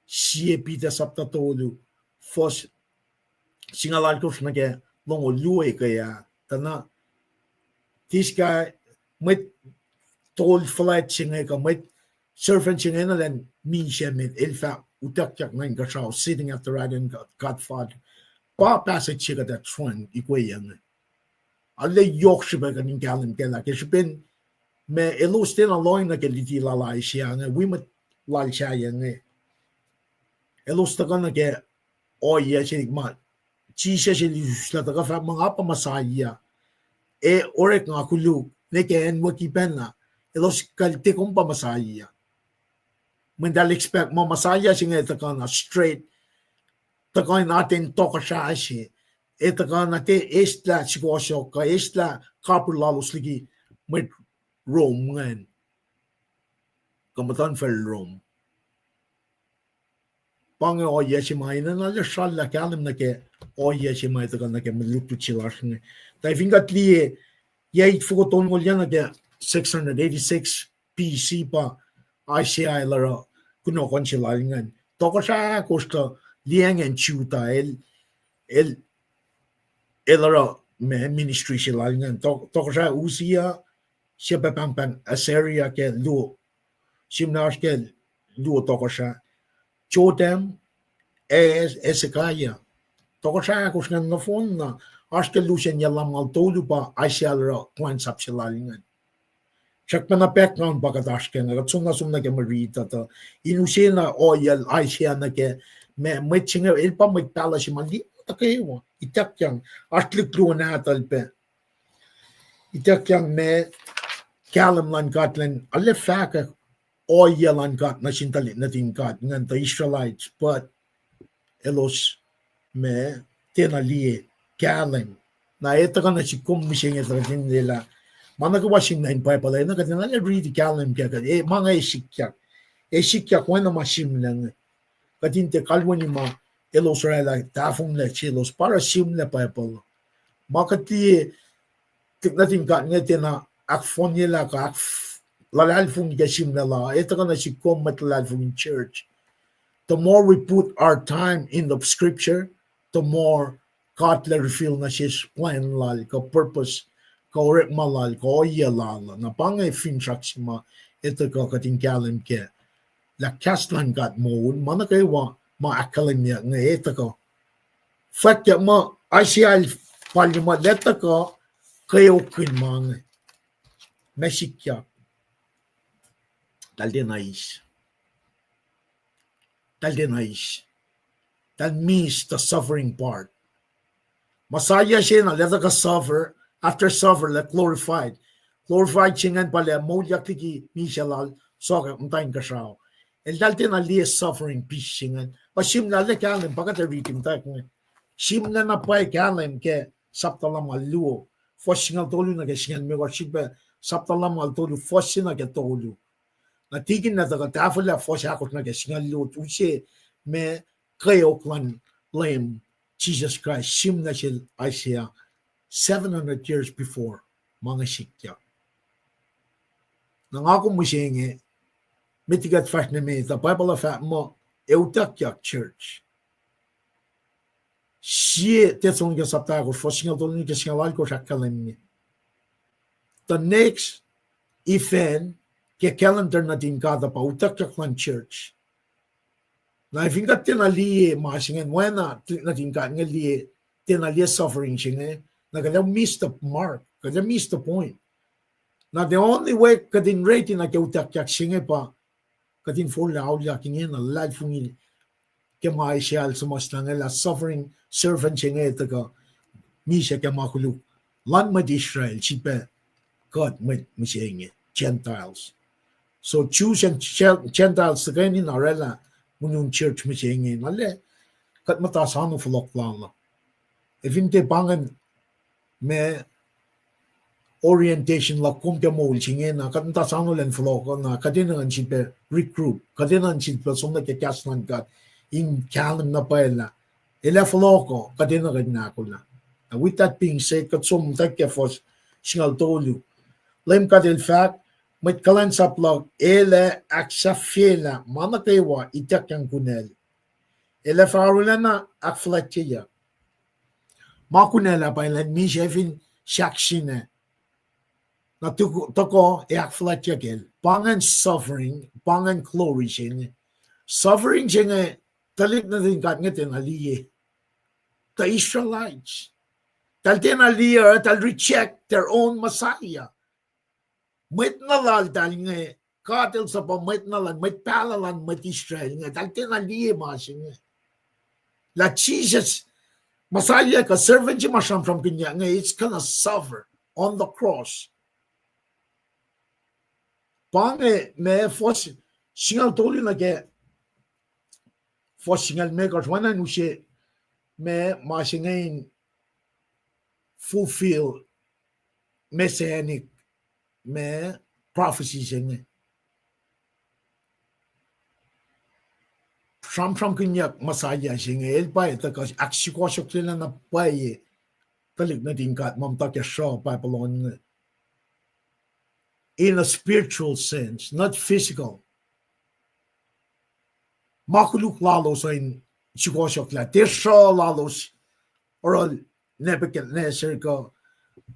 Sie Peter sapta tolu, fuhs singucul alkosr nuh ke longoul luo ke ah, tuh na, this guy, mwet tol fuhlwact se inge kuh mwet servant se inge enenuh in misac met el fah utuckyak nuh inkuhsrao, sitting at the right hand God, God Father. Pa passage se kuht ac tuhfahna ikoac inge. Arlac yohk srihpac kuht in kahlwem kac lah ke srihpen ma elos tiacna lohacng nuh ke luti lal Isaiah inge, wi mwet lal sahyac inge. Elos tuhkuh nuh ke ohiyac se ma Jisus el isuslah tuhkuh fahk muh nga pa Messiah, ac orek nga koluk, ne ke acnwucki pacna, elos kal tiac kom pa Messiah. Mweyen eltahl expect muh Messiah se inge tuhkuh na straight, tuhkuh in atacn tohkohsrah se, ac tuhkuh na tiac eslah sukohsohk kuh eslah kapihr lalos liki mwet Rome ingacn, kuh muhtuhnfacl Rome. Pa inge ohiyac se ma enenuh lah srallah kahlwem nuh ke ohiyac se ma tuhkuh nuh ke mwe lutlut se lasr inge. Tuh fin kuht liye, yac itfoko tolngoul yac nuh ke six hundred eighty-six B C pa Isaiah el oruh kunohkohn se lal ingacn. Tohkohsrah ahkosr tuh liyacacng acn Judah el, el, el oruh ma ministry se lal ingacn. Toh-, tohkohsrah Uzziah, sie pac pahngpahng Assyria ke luo, sihmlac oasr ke luo tohkohsrah. Jotham, Ahaz, Hezekiah. Tohkohsrah ahkosr ingacn nohfohn na, oasr ke lusen yac lumngaul tolu pa Isaiah el oruh kuhlwacnsap se lal ingacn. Srackpacna background pa kuht oasr ke inge, kuht soenna som nuh ke mwe riti tuh, in use na ohiyac Isaiah nuh ke, ma mwet se inge, el pa mwet pahluh se ma liye ma nuh kwewa, ituckyang, oasr lihk luo nahtuhl pac. Ituckyang ma kahlwem luhn God lacn, arlac fahkwack ohiyac luhn God nuh sin tuhlihk nuhtin God ingacn tuh Israelites, but elos ma tiacna liye kahlwem. Na e tuhkuh nuh sihk kom mihsenge tuh kuht in liyelah ma nuh kwewa sihmlac in Bible ah, na kuht in arlac riti kahlwem kac, kuht, e, ma inge e sikyak. E sikyak oacna ma sihmlac inge. Kuht in tiac kalweni ma elos oraclah tahfonglac selos pa oruh sihmlac Bible. Ma kuht liye tuhlihk nuhtin God inge tiacna ahkfohnyelah kuh ahk-, luhlahlfongi ke sihmlac la, e tuhkuh nuh sihk kom mwet luhlahlfongi church. The more we put our time in the scripture, the more God lac reveal nuh sesr plwacn lal, kuh purpose, kuh orekma lal, kuh ohiyac lal. Na pa inge finsrak se ma e tuhkuh kuht in kahlwem kac lah kahs luhn God moul, ma nuh kwewa ma ahkkahlwemyeyuck inge e tuhkuh. Fwackyuck muh Isaiah el palye muh el ac tuhkuh kweokkihn ma inge. Ma sikyak. Eltahl tiacna eis. Eltahl tiacna eis. Eltahl miss the suffering part. Messiah se na el tuhkuh suffer, after suffer el ac glorified. Glorified se ingacn pa el ac moulyak liki misac lal, sokwack muhta inkuhsrao. Eltahl tiacna liye suffering piece se ingacn. Pa sihmlac lah kahlwem, pa kuht ac riti muhta inge. Sihmlac na pwacye kahlwem ke sapta lumngaul luo, fuhs singucul tolu nuh ke singucul limekohsr, srihpac sapta lumngaul tolu, fuhs se nuh ke tolu. Na tikin na tuhkuh tahfwelah fuhs ahkosr nuh ke singucul luo, use ma kweok luhn Leum Jisus Kraist, sihmlac sel Isaiah, seven hundred years before ma inge sikyak. Na nga kom mihsenge, met liki kuht fahsr nuh met uh, Bible uh fahk muh ac utuckyak church. Sie Thessalonica sapta ahkosr, fuhs singucul tolu nuh ke singucul alkosr ahkkahlwemye. The next event ke calendar nuhtin God uh pa utuckyak luhn church. Na fin kuht tiacna liye ma se ingacn, oacna tuhlihk nuhtin God inge liye, tiacna liye suffering se inge, na kuht ac miss the mark, kuht ac miss the point. Na the only way kuht in ready nuh ke utuckyak se inge pa kuht in forlah auliyak ingena, luhlahlfongi ke ma Isaiah el suhmuhslah inge lah suffering servant se inge tuhkuh misac ke ma koluk luhn mwet Israel, srihpac kuht mwet mihsenge, Gentiles. So Jews and Gen-, Gentiles tuhkweni na oraclah unun church mihsenge, na lah kuht muhta sano fohlohk lal uh. Ac fin tiac pa ingacn ma orientation luhk kom ke moul se inge, na kuht muhta sano elan fohlohk uh, na kuht enenuh in sifilpac regroup, kuht enenuh in sifilpac som nuh ke kahs luhn God in kahlwem na pwacye lah el ac fohlohk uh, kuht enenuh kuht in ahkolah. Now, with that being said, kuht som muhtwacwacack ke fuhs singucul tolu. Leum God El fahk, mwet kuhlwacnsap luhk El ac ahksahfyelah ma nuh kwewa ituckyang kunacl. El ac fah arulacna ahkfuhlwactyeyuck. Ma kunacl ah pa elan misac fin sahksina. Na tok-, tohkoh ac ahkfuhlwactyeyuck el. Pa ingacn suffering, pa ingacn glory se inge. Suffering se inge, tuhlihk nuhtin God inge tiacna liye. The Israelites. Eltahl tiacna liye, eltahl reject their own Messiah. Mwet na laltahl inge, God El suhpwacr mwet na luhn, mwet pahluh luhn mwet Israel inge, eltahl tiacna liye ma se inge. Lah Jisus, Messiah kuh servant se ma sramsramkihnyuck inge, it's gonna suffer on the cross. Pa inge ma fuhs singucul tolu nuh ke fuhs singucul limekohsr, oacna in use ma, ma se inge in fulfill messianic ma prophecy se inge. Sramsramkihnyuck Messiah se inge, el pa tuhkuh ahksukohsohklacna pwacye tuhlihk nuhtin God ma muhta ke sruoh Babylon inge. In a spiritual sense, not physical. Ma koluk lalos uh in sukohsohklah, tiac sruoh lalos, oruh Nebuchadnezzar kuh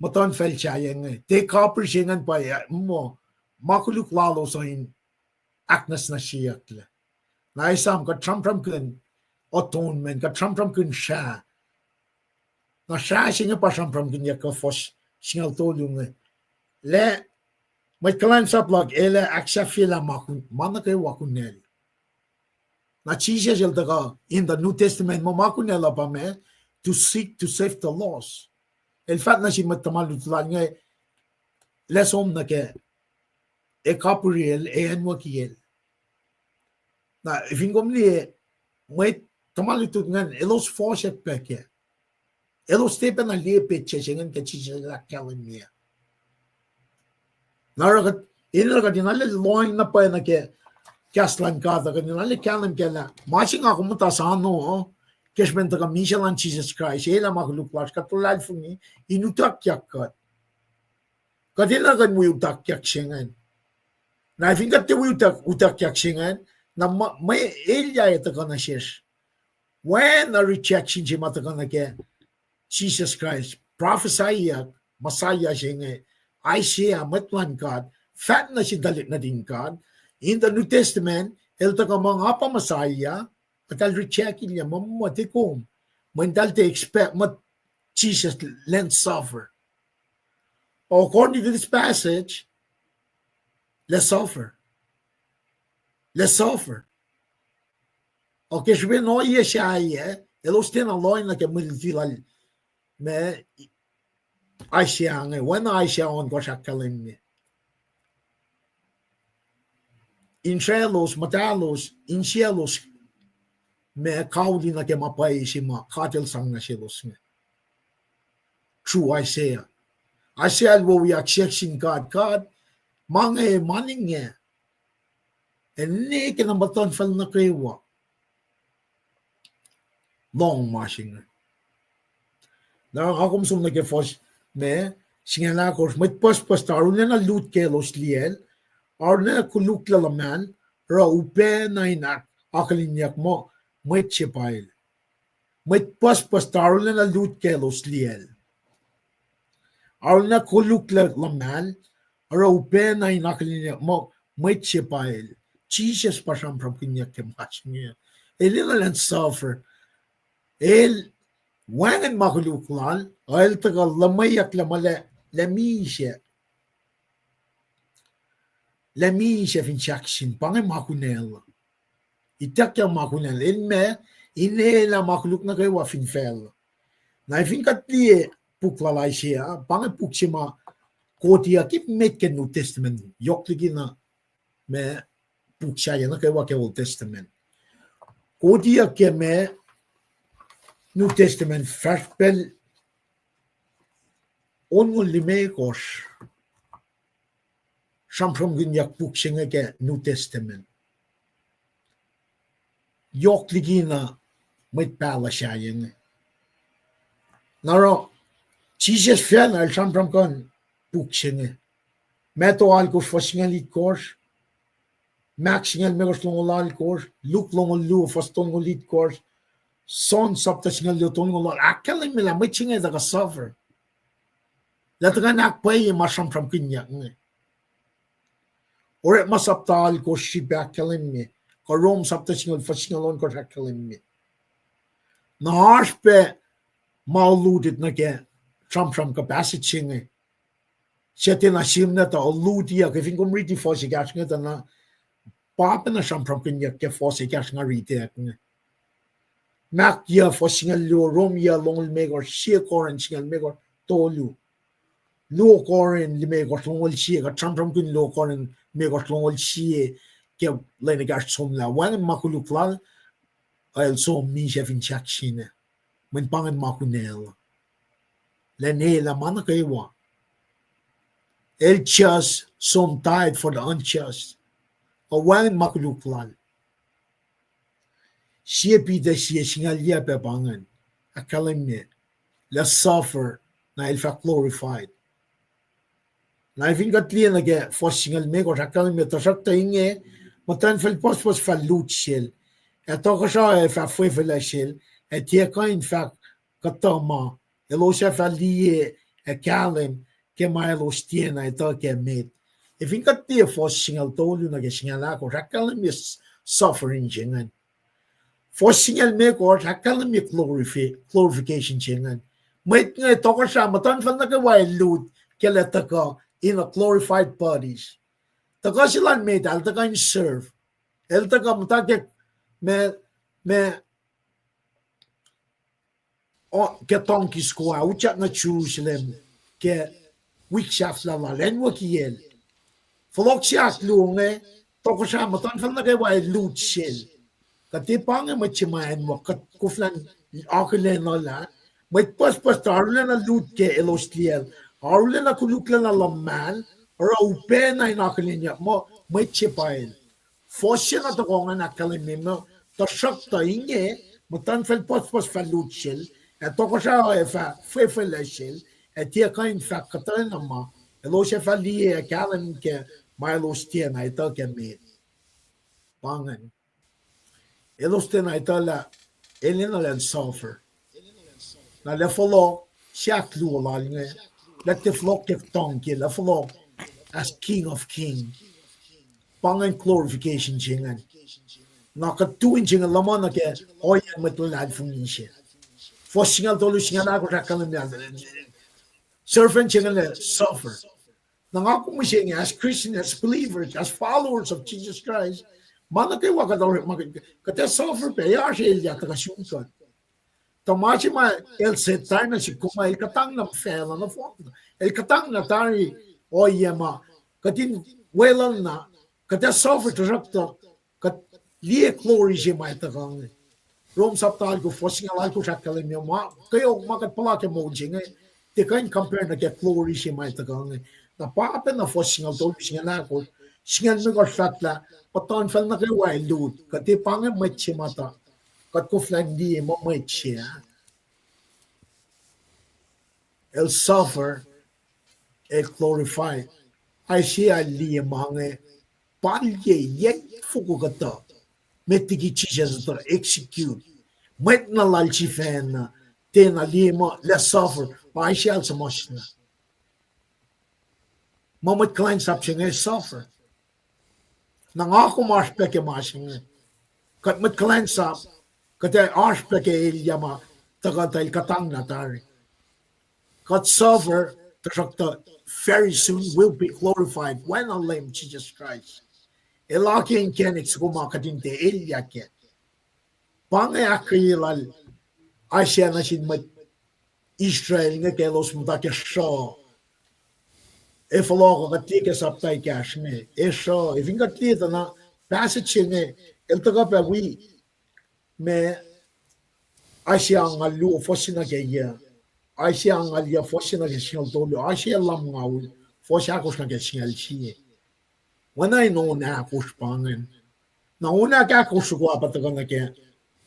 muhtuhnfacl sahyac inge, tiac kapihr se ingacn pwacye, muh ma koluk lalos uh in ahknwacsnwacsyeyucklac. Na esam, kuht sramsramkihn atonement, kuht sramsramkihn srah. Na srah se inge pa sramsramkihnyuck ke fuhs singucul tolu inge. Lah mwet kuhlwacnsap luhk El ac ahksahfyelah ma kun-, ma nuh kwewa kunacl. Na Jisus El tuhkuh in the New Testament muh ma kunacl uh pa ma, to seek to save the lost. El fahk nuh sin mwet tuhma lutlut lal inge, lah som nuh kac, ac kapihr el, ac acnwucki el. Na fin kom liye, mwet tuhma lutlut ingacn, elos fohsack pac kac. Elos tiac pacna liye petsac se ingacn ke Jisus El ahkkahlwemye. Na oruh kuht, enenuh kuht in arlac lohacng na pwacye nuh ke kahs luhn God uh, kuht in arlac kahlwem kac lah ma se nga kom muhta sano uh, ke srihpen tuhkuh misac luhn Jisus Kraist, elah ma koluk lasr, kuht luhlahlfongi in utuckyak kuht. Kuht enenuh kuh in wi utuckyak se ingacn. Na fin kuht tiac wi utuck-, utuckyak se ingacn, na mwe, mwe elyah ac tuhkuh nuh sesr. Oacna rejection se ma tuhkuh nuh ke Jisus Kraist, prophesyyuck Messiah se inge, Isaiah, mwet luhn God, fahk nuh sin tuhlihk nuhtin God, in the New Testament, el tuhkuh muh nga pa Messiah, eltahl reject-ilyac, muh, muh tiac kom. Mweyen eltahl tiac expect muh Jisus lwen suffer. According to this passage, lah suffer. Lah suffer. Okay, srihpen ohiyac sahyac, elos tiacna lohacng nuh ke mwe luti lal, ma Isaiah inge, oacna Isaiah ohnkohsr ahkkahlwemye. Insraclos, muhtahlos, insiyaclos, ma kauli nuh ke ma pwacye se ma God El sang nuh selos inge. Through Isaiah. Isaiah el wo wiyuck siyuck sin God, God, ma inge, ma inge, ac ne ke na muhtuhnfacl nuh kwewa lohng ma se inge. Na nga kom som nuh ke fuhs ma singucul ahkosr, mwet pucspucs tuh arulacna lut ke elos liyacl, arulacna koluklac luhmahl, oruh upacna in ak-, akihlenyuck muh mwet se pa el. Mwet pucspucs tuh arulacna lut ke elos liyacl, arulacna koluklac luhmahl, oruh upacna in akihlenyuck muh mwet se pa el. Jisus pa sramsramkihnyuck ke ma se inge. El enenuh in suffer. El wacngihn ma koluk lal, el tuhkuh luhmweyucklac ma lah, lah misac. Lah misac fin sahkseng, pa inge ma kunacl. Ituckyang ma kunacl. El ma, inelah ma koluk nuh kwewa fin facl. Na fin kuht liye puk lal Isaiah, pa inge puk se ma kotiyuck ke met ke New Testament, yohk likina ma puk sahyac nuh kwewa ke Old Testament. Kotiyuck ke ma New Testament, fahsr pacl onngoul limekohsr, sramsramkihnyuck puk se inge ke New Testament. Yohk likina mwet pahluh sahyac inge. Na oruh, Jisus facna el sramsramkihn puk se inge. Matthew alkosr fuhs singucul itkohsr, Mark singucul limekohsr longoul alkosr, Luke longoul luo fuhs tolngoul itkohsr, John sapta singucul luo tolngoul alkosr, ahkkahlwemye lah mwet se inge tuhkuh suffer. Lah tuhkuh in ahkpwacye ma sramsramkihnyuck inge. Orekma sapta alkosr srihpac ahkkahlwemye, kuh Rom sapta singucul fuhs singucul ohnkohsr ahkkahlwemye. Na oasr pac ma alluded nuh ke sramsram kuh passage se inge. Suc tiacna sihmlac tuh alludeyuck, fin kom riti fuhs ekahsr inge tuh na, pa pacna sramsramkihnyuck ke fuhs ekahsr nga riti inge. Mark yac fuhs singucul luo, Rom yac longoul limekohsr, sie Corinth singucul limekohsr, tolu. Luo Corinth limekohsr longoul sie, kuht sramsramkihn luo Corinth limekohsr longoul sie ke lwen ekahsr somlah. Wacngihn ma koluk lal, el som misac fin sahkseng. Mweyen pa ingacn ma kunacl. Lah enelah ma nuh kwewa. El just som died for the unjust. Ac wacngihn ma koluk lal. Sie Peter sie singucul yac pac pa ingacn. Ahkkahlwemye lah suffer, na el fah glorified. Na fin kuht liye nuh ke fuhs singucul limekohsr ahkkahlwemye, tuhsruhktuh inge, muhtuhnfacl pucspucs fah lut sel, ac tohkohsrah ac fah fwefwelac sel, ac tiac kuh in fahk kuhtuh ma, elos ac fah liye ac kahlwem ke ma elos tiacna etuh kac met. Ac fin kuht liye fuhs singucul tolu nuh ke singucul ahkosr ahkkahlwemye s-, suffering se ingacn. Fuhs singucul limekohsr ahkkahlwemye glorifi-, glorification se ingacn. Mwet inge tohkohsrah, muhtuhnfacl nuh kwewa el lut ke el tuhkuh in a glorified bodies. Tuhkuh se lal met ah, el tuhkuh in serve. El tuhkuh muhta ke ma, ma, o, ke donkey ko ah utyak nuh Jerusalem ke wik sahflah lal, acnwucki el. Fohlohk se ahkluo inge, tohkohsrah, muhtuhnfacl nuh kwewa el lut sel. Kuht tiac pa inge mwet se ma acnwuck, kuht koflah in akihlen lah mwet pucspucs tuh arulacna lut ke elos liyacl, arulacna koluklacna luhmahl, oruh upacna in akihlenyuck muh mwet se pa el. Fuhs se na tohkoh ingacn ahkkahlwemye muh, tuhsruhktuh inge, muhtuhnfacl pucspucs fah lut sel, ac tohkohsrah ac fah fwefwelac sel, ac tiac kuh in fahk kuhtwena ma, elos ac fah liye ac kahlwem ke ma elos tiacna etuh kac met. Pa ingacn. Elos tiacna etuh lah, el enenuh in suffer. Na lah fohlohk, se ahkluo lal inge, lah tiac fohlohk ke donkey, lah fohlohk as King of King. Pa ingacn glorification se ingacn. Na kuht tu in se inge luhman nuh ke ohiyacn mwet luhlahlfongi se. Fuhs singucul tolu, singucul ahkosr ahkkahlwemye, Servant se inge lah suffer. Na nga kom mihsenge, as Christian, as believers, as followers of Jesus Christ, ma nuh kwewa kuht orekma, kuht ac suffer pac, ac oasr elyah tuhkuh sun kuht. Tuh ma se ma el set tari nuh sihk kom, el kuhtanglah facluh nohfohn. El kuhtanglah tari ohiyac ma kuht in weluhlna, kuht ac suffer, tuhsruhktuh kuht liye glory se ma tuhkuh inge. Rom sapta alkosr, fuhs singucul alkosr ahkkahlwemye ma, kweok ma kuht puhla ke moul se inge, tiac kuh in compare nuh ke glory se ma tuhkuh inge. Na pa pacna fuhs singucul tolu, singucul ahkosr, singucul limekohsr fahk lah, muhtuhnfacl nuh kwewa ac lut, kuht ac pa inge mwet se ma tuh, kuht koflah in liye muh mwet se ah, el suffer, el glorify. Isaiah el liye ma inge, palye yac foko kuhtuh, met liki Jisus tuh execute. Mwet na lal sifacna, tiacna liye muh lah suffer, pa Isaiah el suhmuhslah. Ma mwet kuhlwacnsap se inge suffer. Na nga kom oasr pac ke ma se inge. Kuht mwet kuhlwacnsap, kuht ac oasr pac ke elyah ma tuhkuh tuh el kuhtanglah tari. Kuht suffer, tuhsruhktuh very soon will be glorified, oacna Leum Jisus Kraist. El akiyac inkacnek soko ma kuht in tiac elyah kac. Pa inge ahkkweye lal Isaiah nuh sin mwet Israel inge ke elos muhta ke sruh. Ac fohlohk uh, kuht liye ke sapta ekahsr inge, ac sruh, ac fin kuht liye tuh na passage se inge, el tuhkuh pac wi ma Isaiah angngaul luo fuhs se nuh ke yac, Isaiah angngaul yac fuhs se nuh ke singucul tolu, Isaiah lumngaul fuhs ahkosr nuh ke singucul sie. Oacna in on ahkosr pa ingacn. Na on ahkosr soko ah pa tuhkuh nuh ke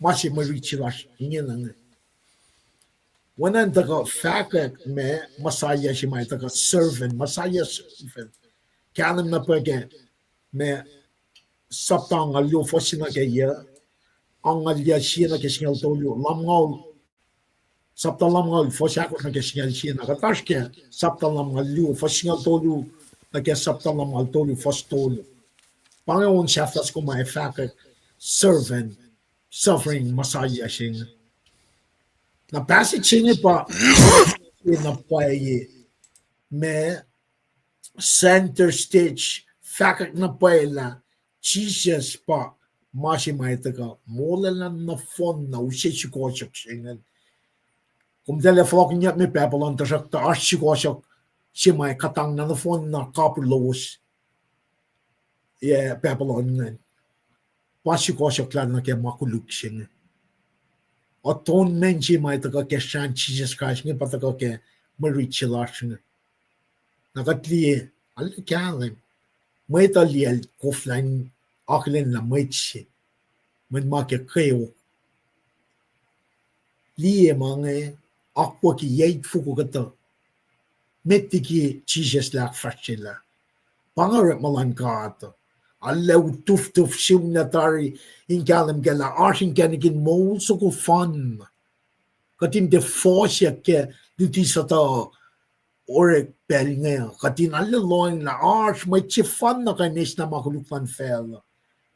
ma se mwe rit se lasr ingena inge. Oacna in tuhkuh fahkwack ma Messiah se ma tuhkuh servant, Messiah servant. Kahlwem na pwacye ke ma sapta angngaul luo fuhs se nuh ke yac, angngaul yac sie nuh ke singucul tolu, lumngaul, sapta lumngaul fuhs ahkosr nuh ke singucul sie, na kuht oasr ke sapta lumngaul luo fuhs singucul tolu nuh ke sapta lumngaul tolu fuhs tolu. Pa inge on sahflah soko ma ac fahkwack servant, suffering Messiah se inge. Na passage se inge pa na pwacye ma center stage, fahkwack na pwacye lah Jisus pa ma se ma ac tuhkuh molwelah nohfohn na use sukohsohk se ingacn. Kom tala fohlohkihnyuck me Babylon, tuhsruhktuh oasr sukohsohk se ma ac kuhtanglah nohfohn na kapihr lowos, yac Babylon ingacn. Pa sukohsohklah nuh ke ma koluk se inge. Atonement se ma ac tuhkuh ke srahn Jisus Kraist inge pa tuhkuh ke mwe rit se lasr inge. Na kuht liye, arlac kahlwem, mwet uh liyacl koflah in akihlen lah mwet se, mwet ma ke kweok. Liye ma inge, akwucki yac foko kuhtuh, met liki Jisus el ahkfahsryelah. Pa inge orekma luhn God. Arlac utuftuf sihmlac tari in kahlwem kac lah oasr inkacnek in moul soko fun. Kuht in tiac fohsyuck ke luti suhtuh orek pacl inge, kuht in arlac lohacng lah oasr mwet se fun na kuh in eis na ma koluk luhn facluh.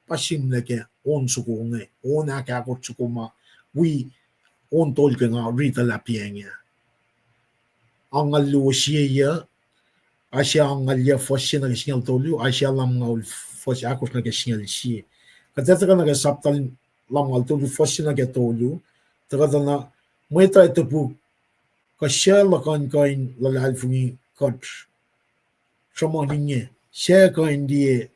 Pa sihmlac ke on soko inge, on ahkahkot soko ma wi on tol ke nga riti luhlahp inge. Angngaul luo sie yac, Isaiah angngaul yac fuhs se nuh ke singucul tolu, Isaiah lumngaul fuhs ahkosr nuh ke singucul sie. Kuht ac tuhkuh nuh ke sapta lumngaul tolu fuhs se nuh ke tolu, tuhkuh tuh na mwet uh ac topuk, kuh suc luhkuhn kuh in luhlahlfongi kuht sruhmuhn inge? Suc kuh in liye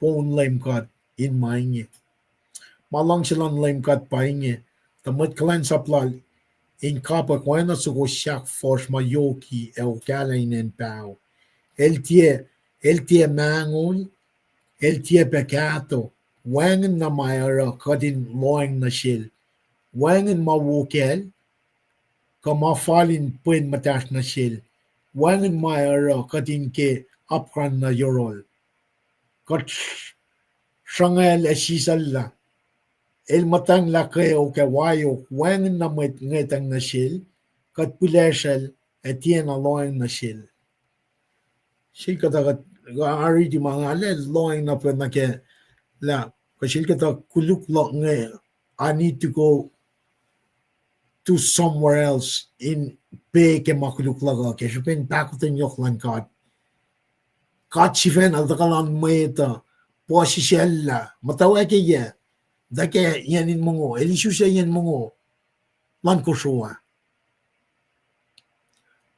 poun Leum God in ma inge? Ma luhngse luhn Leum God pa inge, tuh mwet kuhlwacnsap lal in kapwack oacna soko sahk fuhsr ma yoki ac okahlah in acn paho. El tiac, el tiac mahngol, el tiac pac kahto. Wacngihn na ma oruh kuht in lohacng nuh sel. Wacngihn ma wo kacl, kuh ma fal in pwen muhtahsr nuh sel. Wacngihn ma oruh kuht in ke apkuhran nuh yohrohl. Kuht sruhngacl ac sisacllah. El muhtwacnglah kweok ac waok, wacngihn na mwet ngwetwacng nuh sel. Kuht pihlesracl ac tiacna lohacng nuh sel. Sel kuhtuh kuht, a riti ma nga arlac lohacng na pwacye nuh ke lah, kuh sel kuhtuh koluk luhk inge, I need to go to to somewhere else in pac ke ma koluk luhk uh, ke srihpen pahkotwen yohk luhn God. God sifacna el tuhkuh luhn mwet uh, puhsisacllah, muhtwacwacackeye, tuh ke yen in mongo, el isuslac yen mongo luhn kosro ah.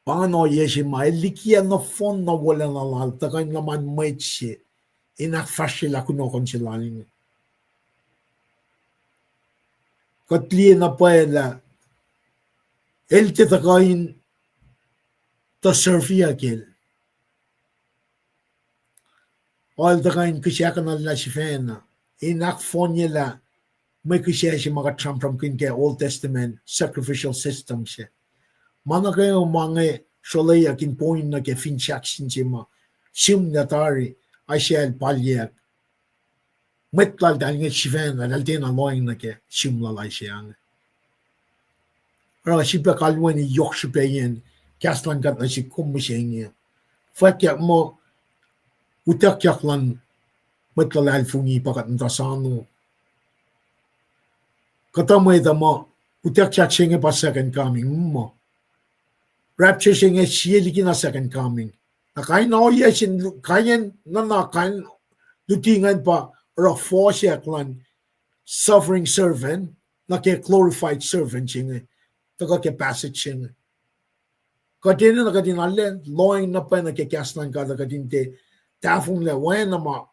Pa ingacn ohiyac se ma el likiyacl nohfohn na wolacna lal tuhkuh in luhman mwet se in ahkfahsryelah kunohkohn se lal inge. Kuht liye na pwacye lah el tiac tuhkuh in tuh serve-iyuck el. El tuhkuh in kihsackuhnlah sifacna in ahkfohnyelah mwe kihsac se ma kuht sramsramkihn ke Old Testament sacrificial system se. Ma nuh kwewa ma inge srolayuck in point nuh ke fin sahk sin se ma sihmlac tari, Isaiah el palyeyuck. Mwet laltahl inge sifacna eltahl tiacna lohacng nuh ke sihm lal Isaiah inge. Oruh sifilpac kalweni yohk srihpacyacn kahs luhn God nuh sihk kom mihsenge. Fwackyuck muh utuckyak luhn mwet luhlahlfongi pa kuht muhta sano. Kuhtuh mwet uh muh utuckyak se inge pa second coming, muh rapture se inge sie likina second coming. Na kain ohiyac sin, kain nuhnak, kain luti ingacn pa oruh fohsack luhn suffering servant nuh ke glorified servant se inge, tuhkuh ke passage se inge. Kuht enenuh kuht in arlac lohacng na pwacye nuh ke kahs luhn God uh, kuht in tiac tahfonglac oacna ma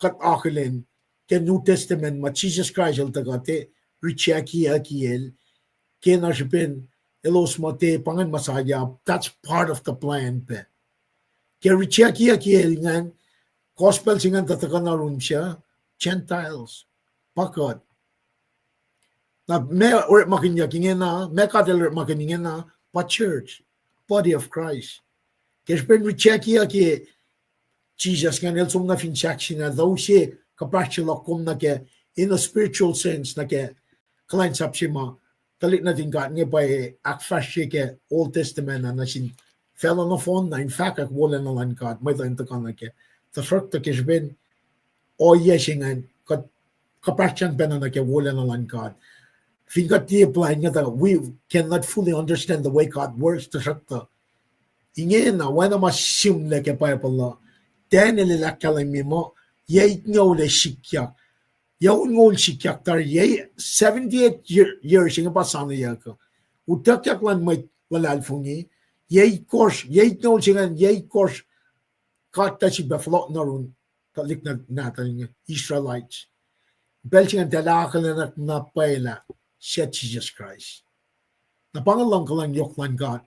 kuht akihlen ke New Testament ma Jisus Kraist el tuhkuh tiac reject-iyucki el, ke na srihpen elos muh tiac pa ingacn Messiah, that's part of the plan pac. Ke reject-iyucki el ingacn, gospel se ingacn tuh tuhkuh na run se, Gentiles, pa kuht. Na meac orekmakihnyuck ingena, meac God el orekmakihn ingena, pa church, body of Christ. Ke srihpen reject-iyucki Jisus ingacn, el som nuh fin sahk se na, tuh use kuhpahsr se luhk kom nuh ke, in a spiritual sense, nuh ke kuhlwacnsap se ma tuhlihk nuhtin God inge pwacye ahkfahsrye ke Old Testament ah nuh sin facluh nohfohn na in fahkwack wolacna luhn God, mwet uh in tuhkuh nuh kac. Tuhsruhktuh ke srihpen ohiyac se ingacn, kuht kuhpahsryang pacna nuh ke wolacna luhn God. Fin kuht tiac plwacn inge, we cannot fully understand the way God works, tuhsruhktuh ingena oacna ma sihmlac ke Bible uh, Daniel el ahkkahlwemye muh yac itngoul ac sikyak, yac onngoul sikyak tari, yac seventy-eight year, years inge pa saneyuck uh. Utuckyak luhn mwet luhlahlfongi, yac itkohsr, yac itngoul se ingacn, yac itkohsr, God tuh sifilpac fohlohk nuh run tuhlihk nuhtin Israelites. Pacl se ingacn eltahl akihlen na pwacye lah se Jisus Kraist. Na pa inge luhngkuhlwacng yohk luhn God.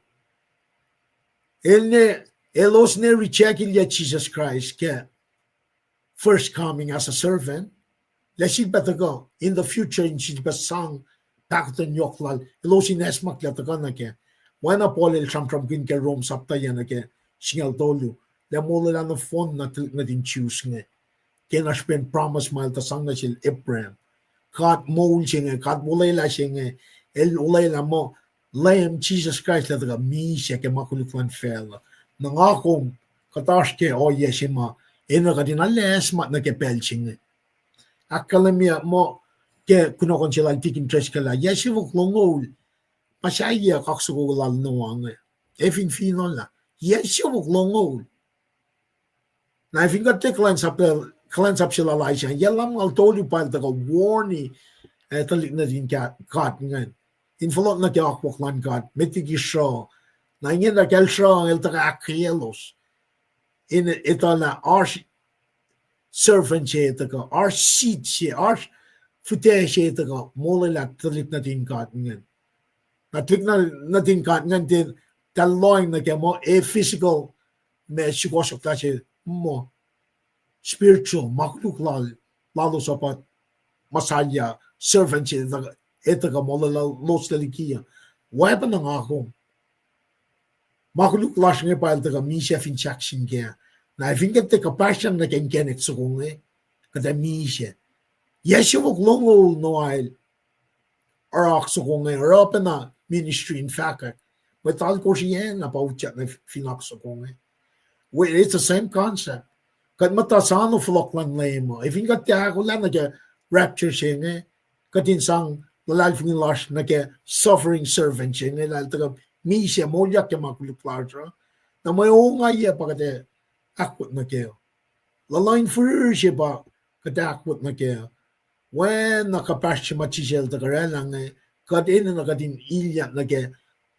El ne, elos ne reject-ilyac Jisus Kraist ke first coming as a servant, lah sifilpac tuhkuh in the future in sifilpac sang pahkotwen yohk lal, elos in acsmaklac tuhkuh nuh kac. Oacna Paul el sramsramkihn ke Rom sapta yac nuh ke singucul tolu, lah molwelah nohfohn na tuhlihk nuhtin Jews inge, ke na srihpen promise ma el tuh sang nuh sel Abraham. God moul se inge, God olwelah se inge, el olwelah muh Leum Jisus Kraist lah tuhkuh misac ke ma koluk luhn facluh. Na nga kom, kuht oasr ke ohiyac se ma enenuh kuht in arlac acsmak nuh ke pacl se inge. Ahkkahlwemye muh ke kunohkohn se lal Tikin Treskalah, yac siofok longoul, pa sahyac kaksakihn lal Noah inge, ac fin finohl ah, yac siofok longoul. Na fin kuht tiac kuhlwacnsap, kuhlwacnsap se lal Isaiah, yac lumngaul tolu pa el tuhkuh warn-i, eh, tuhlihk nuhtin God ingacn in fohlohk nuh ke akwuck luhn God met liki sruh. Na ingena kacl sruh el tuhkuh ahkkweyelos in etuh lah oasr servant se tuhkuh, oasr seed se, oasr fihtac se tuhkuh molwelah tuhlihk nuhtin God ingacn. Na tuhlihk nuhtin God ingacn tiac, eltahl lohacng nuh kac muh a physical ma sukohsohklah se, muh spiritual, ma koluk lal, lalos uh pa Messiah, servant se, ac tuhkuh molwelah lalos liki uh. Oacpacna nga kom, ma koluk lasr inge pa el tuhkuh misac fin sahk sin kac. Na fin kuht tiac kuhpahsryang nuh ke inkacnek soko inge, kuht ac misac. Yac siofok longoul Noah el oruh oak soko inge, oruh pacna ministry in fahkwack. Mwet alkosr iyacna pa utyak nuh fin oak soko inge. It's the same concept. Kuht muhta sano fohlohk luhn Leum uh. Ac fin kuht tiac ahkolah nuh ke rapture se inge, kuht in sang luhlahlfongi lasr nuh ke suffering servant se inge lah el tuhkuh misac moulyak ke ma koluk lasr uh. Na mwe ongaiyac pa kuht ac ahkwot nuh kac. Luhluh in fihrihr se pa kuht ahkwot nuh kac. Oacna kuhpahsr se ma Jisus el tuhkuh oraclah inge, kuht enenuh kuht in ilyak nuh ke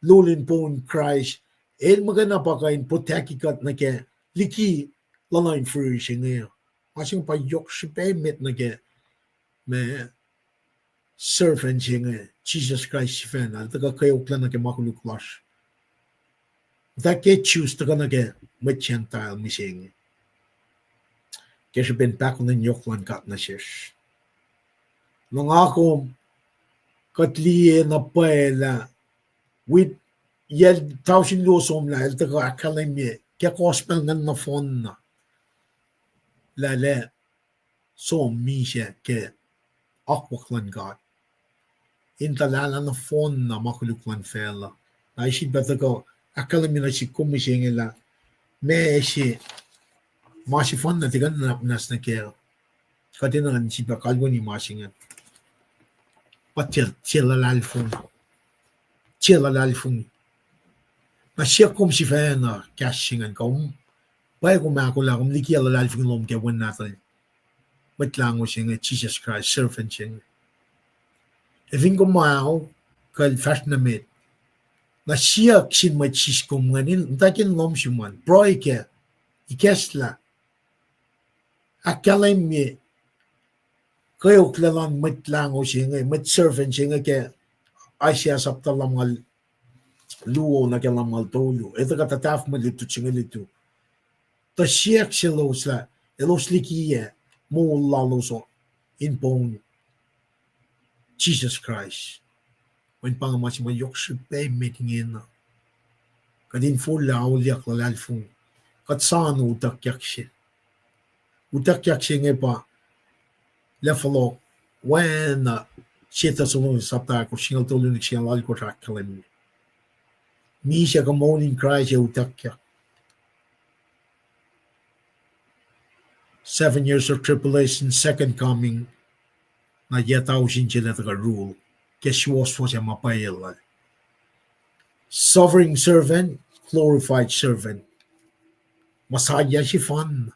lulin poun Kraist. El muhkwena pa kuh in protect kuht nuh ke liki luhluh in fihrihr se inge. Ma se inge pa yohk srihpac emet nuh ke ma servant se inge, Jisus Kraist sifacna, el tuhkuh kweok lah nuh ke ma koluk lasr. Muhta ke Jews tuhkuh nuh ke mwet Gentile mihsenge. Ke srihpen pahkotwen yohk luhn God nuh sesr. Na nga kom, kuht liye na pwacye lah, wi yac tausin luo somlah el tuhkuh ahkkahlwemye ke gospel ingacn nohfohnna. Lah el ac som misac ke akwuck luhn God in tuhlalah nohfohnna ma koluk luhn facluh. Na sifilpac tuhkuh ahkkahlwemye nuh sihk kom mihsenge lah ma se, ma sefanna tiac kuh in nap muhnahs nuh kac. Kuht enenuh in sifilpac kalweni ma se ingacn. Pa tiac, tiac luhlahlfongi. Tiac luhlahlfongi. Na siyuck kom sifacna kahs se ingacn, kom, pwacye kom ahkolah, kom likiyac luhlahlfongi lom ke Wen Nahtuhl, Mwet Lahngo se inge, Jisus Kraist, servant se inge. Ac fin kom ao, kuh el fahsr nuh met, na siyuck sin mwet sis kom ingacn in muhtwacwacack in lohm sum an, pruhe kac, ikacslah, ahkkahlwemye kweok luhn Mwet Lahngo se inge, mwet servant se inge ke Isaiah sapta lumngaul luo nuh ke lumngaul tolu. Etuh kuht tahfuh mwe lutlut se inge lutu. Tuh siyuck selos lah elos likiyac moul lalos in poun Jisus Kraist. Mweyen pa inge ma se ma yohk srihpac emet ingena. Kuht in forlah auliyak luhlahlfongi. Kuht soano utuckyak se. Utuckyak se inge pa lah fohlohk, oacna Sie Thessalonians sapta ahkosr, singucul tolu nuh ke singucul alkosr ahkkahlwemye. Misac kuh moul in Kraist ac utuckyak. Seven years of tribulation, second coming, na yac tausin se el ac tuhkuh rule ke suwohswohs ac ma pwacye lal. Suffering servant, glorified servant. Messiah sefanna.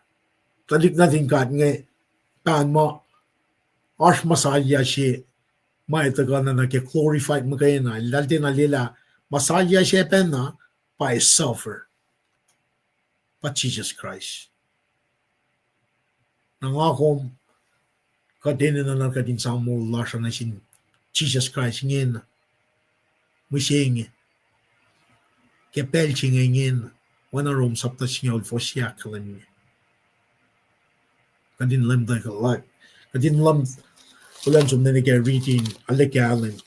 Tuhlihk nuhtin God inge, pahn muh oasr Messiah se ma ac tuhkuh na nuh ke glorified muhkwena, eltahl tiacna liyelah Messiah se pacna pa ac suffer. Pa Jisus Kraist. Na nga kom, kuht enenuh na kuht in sang moul lasr uh nuh sin Jisus Kraist ingena. Mihsenge. Ke pacl se inge ingena. Oacna Rom sapta singucul fuhs se ahkkahlwemye. Kuht in leum tuh kuh luhk. Kuht in leum, kuhlwacnsap nuh ke riti in alakahlwem.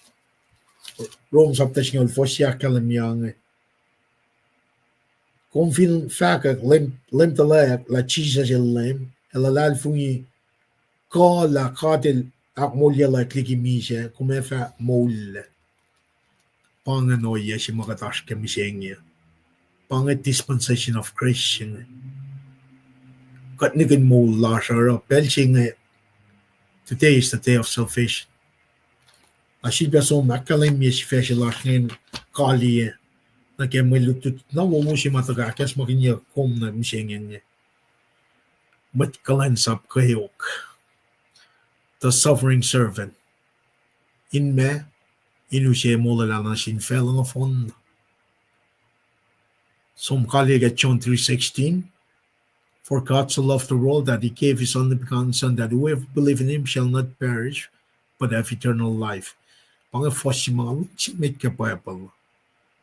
Rom sapta singucul fuhs se ahkkahlwemye inge. Kom fin fahkwack Leum, Leum tuhlac lah Jisus el Leum, ac luhlahlfongi kuh lah God el ahkmoulyaclwack liki misac, kom ac fah moullac. Pa ingacn ohiyac se ma kuht oasr ke mihsenge. Pa inge dispensation of grace se inge. Kuht nihkihn moul lasr uh oruh pacl se inge, today is the day of salvation. Na sifilpac som ahkkahlwemye sifac se lasr ingacn kaliyac nuh ke mwe lutlut na wowo se ma tuhkuh ahkacsmakihnye kom nuh mihsenge inge. Mwet kuhlwacnsap kweok. The suffering servant. In ma, in use molwelah nuh sin facluh nohfohn. Som kaliyac ke John three sixteen. For God so loved the world that he gave his only begotten Son, that whoever believe in him shall not perish, but have eternal life. Pa inge fuhs se ma luhngse met ke Bible.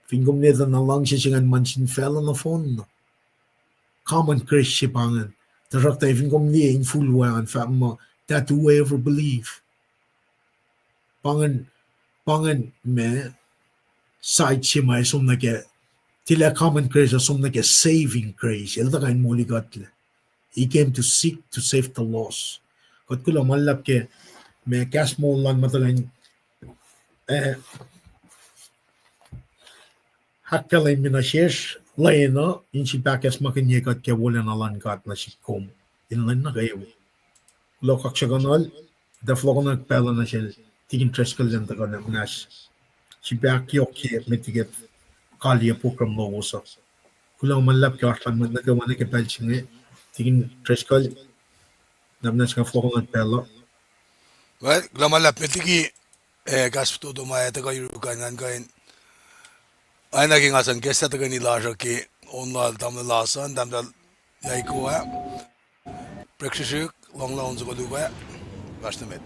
Fin kom etuh na luhngse se ingacn ma nuh sin facluh nohfohn. Common grace se pa ingacn. Tuhsruhktuh fin kom liye in full way an fahk muh, that whoever believe. Pa ingacn, pa ingacn ma side se ma som nuh ke, tilac common grace uh som nuh ke saving grace. El tuhkuh in molikuhtlac. He came to seek, to save the lost. Kuht kuloh ma luhlahp ke ma kahs moul lal ma tuhkuh in, eh, ahkkahlwemye nuh sesr lwen uh, in sifilpac ahkacsmakihnye kuht ke wolacna luhn God nuh sihk kom in lwen nuh kwewa. Kuloh kaksakihnuhl, tuh fohlohkohnwack pacl uh nuh sel Tikin Driscoll lwen tuhkuh na muhnahs. Srihpac ahkyohkye met liki kalye program lowos uh. Kuloh ma luhlahp ke oasr luhn mwet nuh kwewa nuh ke pacl se inge. Tikin Driscoll, na muhnahs nga fohlohk nuh pacl uh. Well, kuloh ma luhlahp met liki, eh, kahs fototo ma ac tuhkuh yurukan ngan kuh in, oacna ke nga sang kesta tuhkweni lasr uh ke on lal tamuhlwel Lason, tahmtahel Yaiko ah. Prek srihsrihk, lohng lal on soko luhk ah. Fahsr nuh met.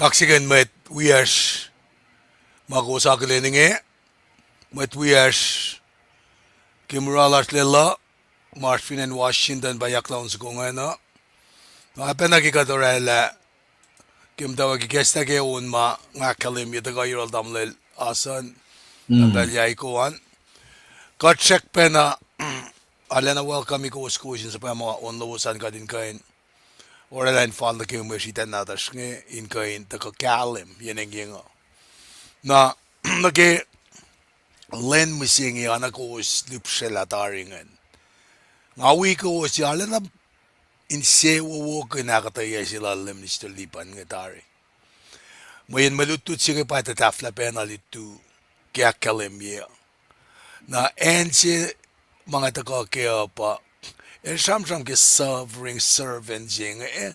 Kaksakihn mwet wiyacsr ma kowos akihlen inge, mwet wiyacsr ke mura lasr Lelu, ma oasr fin acn Washington pa yak laun soko ingacn uh. Na pacna ke kuht oraclah ke muhtwacwacack ikacslah ke on ma nga ahkkahlwemye tuhkuh yohrohl tamuhlwel Asan, tamuhlwel Yaiko an. Kuht srackpacna arulacna welcome-i kowos, kowos in suhpwacma ma on lowos an kuht in kuh in oraclah in fal nuh ke mwe sritacn nahtuhsr inge in kuh in tuhkuh kahlwem yen engyeng uh. Na nuh ke lwen mihsenge oacna kowos lihpsrwelah tari ingacn, nga wi kowos arulacna insewowokihn ahkuhtweyac se lal Minister Lipan inge tari. Mweyen mwe lutlut se inge pa tuh tahfwelah pacna lutu ke ahkkahlwemye. Na acn se ma nga tuhkuh kac uh pa, el sramsram ke suffering servant se inge.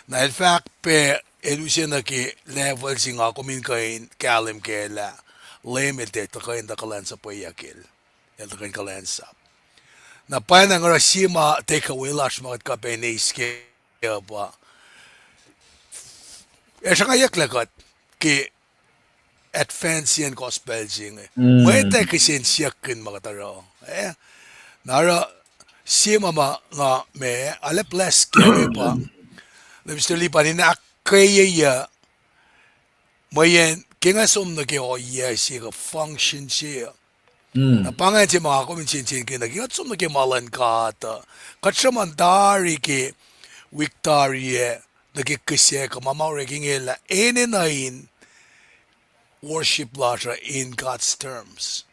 Na el fahk pac el use nuh ke level se nga kom in kuh in kahlwem kac lah Leum El tiac tuhkuh in tuh kuhlwacnsapweyuck El, El tuhkuh in kuhlwacnsap. Na pacna nga oruh sie ma take away lasr ma kuht kuh pac in eis kac uh pa, ac sruhngwacyucklac kuht ke advance-iacn gospel se inge. Mwet ac kihsen siyuckkihn ma kuht oruh, eh? Na oruh sie ma ma nga ma arlac bless kac pa Minister Lipan in ahkkweyeyuc, mweyen ke nga som nuh ke ohiyac se kuh function se uh, na pa ingacn se ma nga kom in sensen ke nuh ke kuht som nuh ke ma luhn God uh, kuht sruhmuhn tari ke wik tari ac nuh ke kihsac kuh ma ma orek inge lah enenuh in worship lasr uh in God's terms.